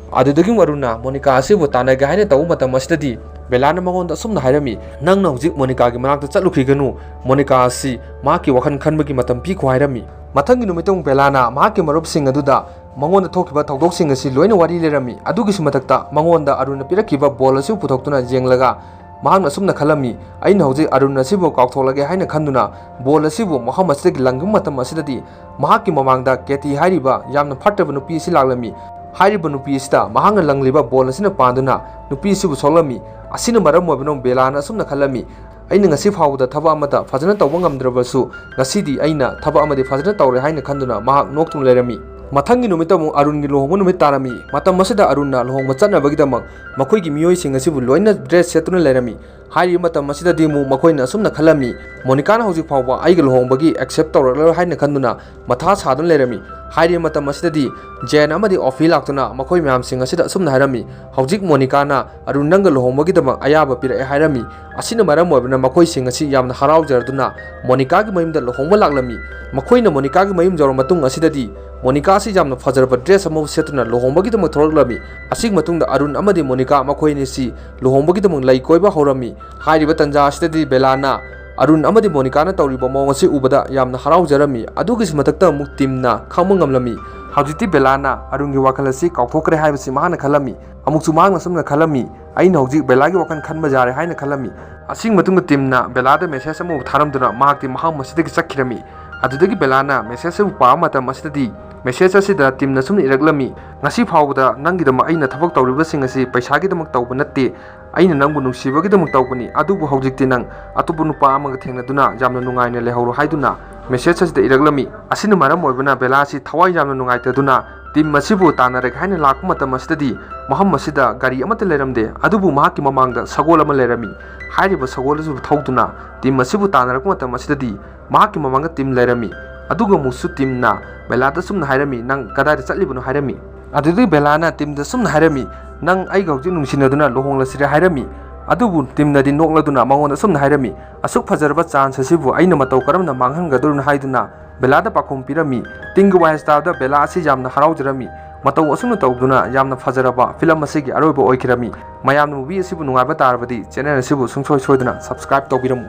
ꯑꯗꯨꯗꯒꯤ ꯑꯔꯨꯟꯅ ꯃꯣꯅꯤꯀꯥ ꯑꯁꯤꯕꯨ ꯇꯥꯟꯅꯒꯦ ꯍꯥꯏꯅ ꯇꯧꯕ ꯃꯇꯝ ꯑꯁꯤꯗꯗꯤ ꯕꯦꯂꯥꯅ ꯃꯉꯣꯟꯗ ꯑꯁꯨꯝꯅ ꯍꯥꯏꯔꯝꯃꯤ, "ꯅꯪꯅ ꯍꯧꯖꯤꯛ ꯃꯣꯅꯤꯀꯥꯒꯤ ꯃꯅꯥꯛꯇ ꯆꯠꯂꯨꯈꯤꯒꯅꯨ, ꯃꯣꯅꯤꯀꯥ ꯑꯁꯤ ꯃꯍꯥꯛꯀꯤ ꯋꯥꯈꯜ ꯈꯟꯕꯒꯤ ꯃꯇꯝ ꯄꯤꯈꯣ" ꯍꯥꯏꯔꯝꯃꯤ꯫ ꯃꯊꯪꯒꯤ ꯅꯨꯃꯤꯠꯇ ꯑꯃꯨꯛ ꯕꯦꯂꯥꯅ ꯃꯍꯥꯛꯀꯤ ꯃꯔꯨꯞꯁꯤꯡ ꯑꯗꯨꯗ ꯃꯉꯣꯟꯗ ꯊꯣꯛꯈꯤꯕ ꯊꯧꯗꯣꯛꯁꯤꯡ ꯑꯁꯤ ꯂꯣꯏꯅ ꯋꯥꯔꯤ ꯂꯤꯔꯝꯃꯤ꯫ ꯑꯗꯨꯒꯤꯁꯨ ꯃꯊꯛꯇ ꯃꯉꯣꯟꯗ ꯑꯔꯨꯟꯅ ꯄꯤꯔꯛꯈꯤꯕ ꯕꯣꯜ ꯑꯁꯤꯕꯨ ꯄꯨꯊꯣꯛꯇꯨꯅ ꯌꯦꯡꯂꯒ ꯃꯍꯥꯛꯅ ꯑꯁꯨꯝꯅ ꯈꯜꯂꯝꯃꯤ, "ꯑꯩꯅ ꯍꯧꯖꯤꯛ ꯑꯔꯨꯟ ꯑꯁꯤꯕꯨ ꯀꯥꯎꯊꯣꯛꯂꯒꯦ" ꯍꯥꯏꯅ ꯈꯟꯗꯨꯅ ꯕꯣꯜ ꯑꯁꯤꯕꯨ ꯃꯐꯝ ꯑꯁꯤꯗꯒꯤ ꯂꯪꯈꯤꯕ ꯃꯇꯝ ꯑꯁꯤꯗꯗꯤ ꯃꯍꯥꯛꯀꯤ ꯃꯃꯥꯡꯗ ꯀꯦꯇꯤ ꯍꯥꯏꯔꯤꯕ ꯌꯥꯝꯅ ꯐꯠꯇꯕ ꯅꯨꯄꯤ ꯑꯁꯤ ꯂꯥꯛꯂꯝꯃꯤ꯫ ꯍꯥꯏꯔꯤꯕ ꯅꯨꯄꯤ ꯑꯁꯤꯗ ꯃꯍꯥꯛꯅ ꯂꯪꯂꯤꯕ ꯕꯣꯜ ꯑꯁꯤꯅ ꯄꯥꯟꯗꯨꯅ ꯅꯨꯄꯤ ꯑꯁꯤꯕꯨ ꯁꯣꯛꯂꯝꯃꯤ꯫ ꯑꯁꯤꯅ ꯃꯔꯝ ꯑꯣꯏꯕꯅ ꯕꯦꯂꯥꯅ ꯑꯁꯨꯝꯅ ꯈꯜꯂꯝꯃꯤ, "ꯑꯩꯅ ꯉꯁꯤ ꯐꯥꯎꯕꯗ ꯊꯕꯛ ꯑꯃꯠꯇ ꯐꯖꯅ ꯇꯧꯕ ꯉꯝꯗ꯭ꯔꯕꯁꯨ ꯉꯁꯤꯗꯤ ꯑꯩꯅ ꯊꯕꯛ ꯑꯃꯗꯤ ꯐꯖꯅ ꯇꯧꯔꯦ" ꯍꯥꯏꯅ ꯈꯟꯗꯨꯅ ꯃꯍꯥꯛ ꯅꯣꯛꯇꯨꯅ ꯂꯩꯔꯝꯃꯤ꯫ ꯃꯊꯪꯒꯤ ꯅꯨꯃꯤꯠꯇ ꯑꯃꯨꯛ ꯑꯔꯨꯟꯒꯤ ꯂꯨꯍꯣꯡꯕ ꯅꯨꯃꯤꯠ ꯇꯥꯔꯝꯃꯤ꯫ ꯃꯇꯝ ꯑꯁꯤꯗ ꯑꯔꯨꯟꯅ ꯂꯨꯍꯣꯡꯕ ꯆꯠꯅꯕꯒꯤꯗꯃꯛ ꯃꯈꯣꯏꯒꯤ ꯃꯤꯑꯣꯏꯁꯤꯡ ꯑꯁꯤꯕꯨ ꯂꯣꯏꯅ ꯗ꯭ꯔꯦꯁ ꯁꯦꯠꯇꯨꯅ ꯂꯩꯔꯝꯃꯤ꯫ ꯍꯥꯏꯔꯤꯕ ꯃꯇꯝ ꯑꯁꯤꯗꯗꯤ ꯑꯃꯨꯛ ꯃꯈꯣꯏꯅ ꯑꯁꯨꯝꯅ ꯈꯜꯂꯝꯃꯤ, "ꯃꯣꯅꯤꯀꯥꯅ ꯍꯧꯖꯤꯛ ꯐꯥꯎꯕ ꯑꯩꯒꯤ ꯂꯨꯍꯣꯡꯕꯒꯤ ꯑꯦꯛꯁꯦꯞ ꯇꯧꯔꯛꯂꯔꯣꯏ" ꯍꯥꯏꯅ ꯈꯟꯗꯨꯅ ꯃꯊꯥ ꯁꯥꯗꯨꯅ ꯂꯩꯔꯝꯃꯤ꯫ ꯍꯥꯏꯔꯤꯕ ꯃꯇꯝ ꯑꯁꯤꯗꯗꯤ ꯖꯦꯟ ꯑꯃꯗꯤ ꯑꯣꯐꯤ ꯂꯥꯛꯇꯨꯅ ꯃꯈꯣꯏ ꯃꯌꯥꯝꯁꯤꯡ ꯑꯁꯤꯗ ꯑꯁꯨꯝꯅ ꯍꯥꯏꯔꯝꯃꯤ, "ꯍꯧꯖꯤꯛ ꯃꯣꯅꯤꯀꯥꯅ ꯑꯔꯨꯟ ꯅꯪꯒ ꯂꯨꯍꯣꯡꯕꯒꯤꯗꯃꯛ ꯑꯌꯥꯕ ꯄꯤꯔꯛꯑꯦ" ꯍꯥꯏꯔꯝꯃꯤ꯫ ꯑꯁꯤꯅ ꯃꯔꯝ ꯑꯣꯏꯕꯅ ꯃꯈꯣꯏꯁꯤꯡ ꯑꯁꯤ ꯌꯥꯝꯅ ꯍꯔꯥꯎꯖꯔꯗꯨꯅ ꯃꯣꯅꯤꯀꯥꯒꯤ ꯃꯌꯨꯝꯗ ꯂꯨꯍꯣꯡꯕ ꯂꯥꯛꯂꯝꯃꯤ꯫ ꯃꯈꯣꯏꯅ ꯃꯣꯅꯤꯀꯥꯒꯤ ꯃꯌꯨꯝ ꯌꯧꯔꯕ ꯃꯇꯨꯡ ꯑꯁꯤꯗꯗꯤ ꯃꯣꯅꯤꯀꯥ ꯑꯁꯤ ꯌꯥꯝꯅ ꯐꯖꯔꯕ ꯗ꯭ꯔꯦꯁ ꯑꯃꯕꯨ ꯁꯦꯠꯇꯨꯅ ꯂꯨꯍꯣꯡꯕꯒꯤꯗꯃꯛ ꯊꯣꯔꯛꯂꯝꯃꯤ꯫ ꯑꯁꯤꯒꯤ ꯃꯇꯨꯡꯗ ꯑꯔꯨꯟ ꯑꯃꯗꯤ ꯃꯣꯅꯤꯀꯥ ꯃꯈꯣꯏ ꯑꯅꯤꯁꯤ ꯂꯨꯍꯣꯡꯕꯒꯤꯗꯃꯛ ꯂꯩ ꯀꯣꯏꯕ ꯍꯧꯔꯝꯃꯤ꯫ ꯍꯥꯏꯔꯤꯕ ꯇꯥꯟꯖꯥ ꯑꯁꯤꯗꯗꯤ ꯕꯦꯂꯥꯅ ꯑꯔꯨꯟ ꯑꯃꯗꯤ ꯃꯣꯅꯤꯀꯥꯅ ꯇꯧꯔꯤꯕ ꯃꯑꯣꯡ ꯑꯁꯤ ꯎꯕꯗ ꯌꯥꯝꯅ ꯍꯔꯥꯎꯖꯔꯝꯃꯤ꯫ ꯑꯗꯨꯒꯤꯁꯨ ꯃꯊꯛꯇ ꯑꯃꯨꯛ ꯇꯤꯝꯅ ꯈꯪꯕ ꯉꯝꯂꯝꯃꯤ꯫ ꯍꯧꯖꯤꯛꯇꯤ ꯕꯦꯂꯥꯅ ꯑꯔꯨꯟꯒꯤ ꯋꯥꯈꯜ ꯑꯁꯤ ꯀꯥꯎꯊꯣꯛꯈ꯭ꯔꯦ ꯍꯥꯏꯕꯁꯤ ꯃꯍꯥꯛꯅ ꯈꯜꯂꯝꯃꯤ꯫ ꯑꯃꯨꯛꯁꯨ ꯃꯍꯥꯛꯅ ꯑꯁꯨꯝꯅ ꯈꯜꯂꯝꯃꯤ, "ꯑꯩꯅ ꯍꯧꯖꯤꯛ ꯕꯦꯂꯥꯒꯤ ꯋꯥꯈꯜ ꯈꯟꯕ ꯌꯥꯔꯦ" ꯍꯥꯏꯅ ꯈꯜꯂꯝꯃꯤ꯫ ꯑꯁꯤꯒꯤ ꯃꯇꯨꯡꯗ ꯇꯤꯝꯅ ꯕꯦꯂꯥꯗ ꯃꯦꯁꯦꯖ ꯑꯃꯕꯨ ꯊꯥꯔꯝꯗꯨꯅ ꯃꯍꯥꯛꯇꯤ ꯃꯐꯝ ꯑꯁꯤꯗꯒꯤ ꯆꯠꯈꯤꯔꯝꯃꯤ꯫ ꯑꯗꯨꯗꯒꯤ ꯕꯦꯂꯥꯅ ꯃꯦꯁꯦꯖ ꯑꯁꯤꯕꯨ ꯄꯥꯕ ꯃꯇꯝ ꯑꯁꯤꯗꯗꯤ ꯃꯦꯁꯦꯖ ꯑꯁꯤꯗ ꯇꯤꯝꯅ ꯑꯁꯨꯝꯅ ꯏꯔꯛꯂꯝꯃꯤ, "ꯉꯁꯤ ꯐꯥꯎꯕꯗ ꯅꯪꯒꯤꯗꯃꯛ ꯑꯩꯅ ꯊꯕꯛ ꯇꯧꯔꯤꯕꯁꯤꯡ ꯑꯁꯤ ꯄꯩꯁꯥꯒꯤꯗꯃꯛ ꯇꯧꯕ ꯅꯠꯇꯦ, ꯑꯩꯅ ꯅꯪꯕꯨ ꯅꯨꯡꯁꯤꯕꯒꯤꯗꯃꯛ ꯇꯧꯕꯅꯤ, ꯑꯗꯨꯕꯨ ꯍꯧꯖꯤꯛꯇꯤ ꯅꯪ ꯑꯇꯣꯞꯄ ꯅꯨꯄꯥ ꯑꯃꯒ ꯊꯦꯡꯅꯗꯨꯅ ꯌꯥꯝꯅ ꯅꯨꯡꯉꯥꯏꯅ ꯂꯩꯍꯧꯔꯣ" ꯍꯥꯏꯗꯨꯅ ꯃꯦꯁꯦꯖ ꯑꯁꯤꯗ ꯏꯔꯛꯂꯝꯃꯤ꯫ ꯑꯁꯤꯅ ꯃꯔꯝ ꯑꯣꯏꯕꯅ ꯕꯦꯂꯥ ꯑꯁꯤ ꯊꯋꯥꯏ ꯌꯥꯝꯅ ꯅꯨꯡꯉꯥꯏꯇꯗꯨꯅ ꯇꯤꯝ ꯑꯁꯤꯕꯨ ꯇꯥꯟꯅꯔꯒꯦ ꯍꯥꯏꯅ ꯂꯥꯛꯄ ꯃꯇꯝ ꯑꯁꯤꯗꯗꯤ ꯃꯐꯝ ꯑꯁꯤꯗ ꯒꯥꯔꯤ ꯑꯃꯠꯇ ꯂꯩꯔꯝꯗꯦ, ꯑꯗꯨꯕꯨ ꯃꯍꯥꯛꯀꯤ ꯃꯃꯥꯡꯗ ꯁꯒꯣꯜ ꯑꯃ ꯂꯩꯔꯝꯃꯤ꯫ ꯍꯥꯏꯔꯤꯕ ꯁꯒꯣꯜ ꯑꯁꯤꯕꯨ ꯊꯧꯗꯨꯅ ꯇꯤꯝ ꯑꯁꯤꯕꯨ ꯇꯥꯟꯅꯔꯛꯄ ꯃꯇꯝ ꯑꯁꯤꯗꯗꯤ ꯃꯍꯥꯛꯀꯤ ꯃꯃꯥꯡꯗ ꯇꯤꯝ ꯂꯩꯔꯝꯃꯤ꯫ ꯑꯗꯨꯒ ꯑꯃꯨꯛꯁꯨ ꯇꯤꯝꯅ ꯕꯦꯂꯥꯗ ꯁꯨꯝꯅ ꯍꯥꯏꯔꯝꯃꯤ, "ꯅꯪ ꯀꯗꯥꯏꯗ ꯆꯠꯂꯤꯕꯅꯣ?" ꯍꯥꯏꯔꯝꯃꯤ꯫ ꯑꯗꯨꯗꯒꯤ ꯕꯦꯂꯥꯅ ꯇꯤꯝꯗ ꯁꯨꯝꯅ ꯍꯥꯏꯔꯝꯃꯤ, "ꯅꯪ ꯑꯩꯒ ꯍꯧꯖꯤꯛ ꯅꯨꯡꯁꯤꯅꯗꯨꯅ ꯂꯨꯍꯣꯡꯂꯁꯤꯔꯦ" ꯍꯥꯏꯔꯝꯃꯤ꯫ ꯑꯗꯨꯕꯨ ꯇꯤꯝꯅꯗꯤ ꯅꯣꯛꯂꯗꯨꯅ ꯃꯉꯣꯟꯗ ꯁꯨꯝꯅ ꯍꯥꯏꯔꯝꯃꯤ, "ꯑꯁꯨꯛ ꯐꯖꯔꯕ ꯆꯥꯟꯁ ꯑꯁꯤꯕꯨ ꯑꯩꯅ ꯃꯇꯧ ꯀꯔꯝꯅ ꯃꯥꯡꯍꯟꯒꯗꯧꯔꯤꯅꯣ?" ꯍꯥꯏꯗꯨꯅ ꯕꯦꯂꯥꯗ ꯄꯥꯎꯈꯨꯝ ꯄꯤꯔꯝꯃꯤ꯫ ꯇꯤꯡꯒꯤ ꯋꯥꯏ ꯁ꯭ꯇꯥꯔꯗ ꯕꯦꯂꯥ ꯑꯁꯤ ꯌꯥꯝꯅ ꯍꯔꯥꯎꯖꯔꯝꯃꯤ꯫ ꯃꯇꯧ ꯑꯁꯨꯝꯅ ꯇꯧꯗꯨꯅ ꯌꯥꯝꯅ ꯐꯖꯔꯕ ꯐꯤꯂꯝ ꯑꯁꯤꯒꯤ ꯑꯔꯣꯏꯕ ꯑꯣꯏꯈꯤꯔꯝꯃꯤ꯫ ꯃꯌꯥꯝꯅ ꯃꯨꯚꯤ ꯑꯁꯤꯕꯨ ꯅꯨꯡꯉꯥꯏꯕ ꯇꯥꯔꯕꯗꯤ ꯆꯦꯅꯦꯜ ꯑꯁꯤꯕꯨ ꯁꯨꯡꯁꯣꯏ ꯁꯣꯏꯗꯅ ꯁꯕꯁꯀ꯭ꯔꯥꯏꯕ ꯇꯧꯕꯤꯔꯝꯃꯨ꯫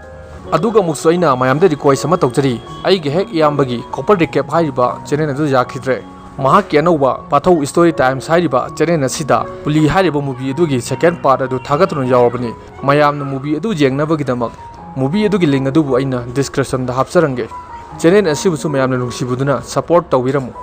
ꯑꯗꯨꯒ ꯑꯃꯨꯛꯁꯨ ꯑꯩꯅ ꯃꯌꯥꯝꯗ ꯔꯤꯀ꯭ꯋꯦꯁ ꯑꯃ ꯇꯧꯖꯔꯤ, ꯑꯩꯒꯤ ꯍꯦꯛ ꯏꯌꯥꯝꯕꯒꯤ ꯀꯣꯄꯔ ꯔꯤꯀꯦꯞ ꯍꯥꯏꯔꯤꯕ ꯆꯦꯅꯦꯜ ꯑꯗꯨ ꯌꯥꯈꯤꯗ꯭ꯔꯦ꯫ ꯃꯍꯥꯛꯀꯤ ꯑꯅꯧꯕ ꯄꯥꯊꯧ ꯁ꯭ꯇꯣꯔꯤ ꯇꯥꯏꯝꯁ ꯍꯥꯏꯔꯤꯕ ꯆꯦꯅꯦꯜ ꯑꯁꯤꯗ ꯄꯨꯂꯤ ꯍꯥꯏꯔꯤꯕ ꯃꯨꯚꯤ ꯑꯗꯨꯒꯤ ꯁꯦꯀꯦꯟ ꯄꯥꯔꯠ ꯑꯗꯨ ꯊꯥꯒꯠꯇꯨꯅ ꯌꯥꯎꯔꯕꯅꯤ꯫ ꯃꯌꯥꯝꯅ ꯃꯨꯚꯤ ꯑꯗꯨ ꯌꯦꯡꯅꯕꯒꯤꯗꯃꯛ ꯃꯨꯚꯤ ꯑꯗꯨꯒꯤ ꯂꯤꯡ ꯑꯗꯨꯕꯨ ꯑꯩꯅ ꯗꯤꯁꯀ꯭ꯔꯤꯞꯁꯟꯗ ꯍꯥꯞꯆꯔꯝꯒꯦ꯫ ꯆꯦꯅꯦꯜ ꯑꯁꯤꯕꯨꯁꯨ ꯃꯌꯥꯝꯅ ꯅꯨꯡꯁꯤꯕꯗꯨꯅ ꯁꯄꯣꯔꯠ ꯇꯧꯕꯤꯔꯝꯃꯨ꯫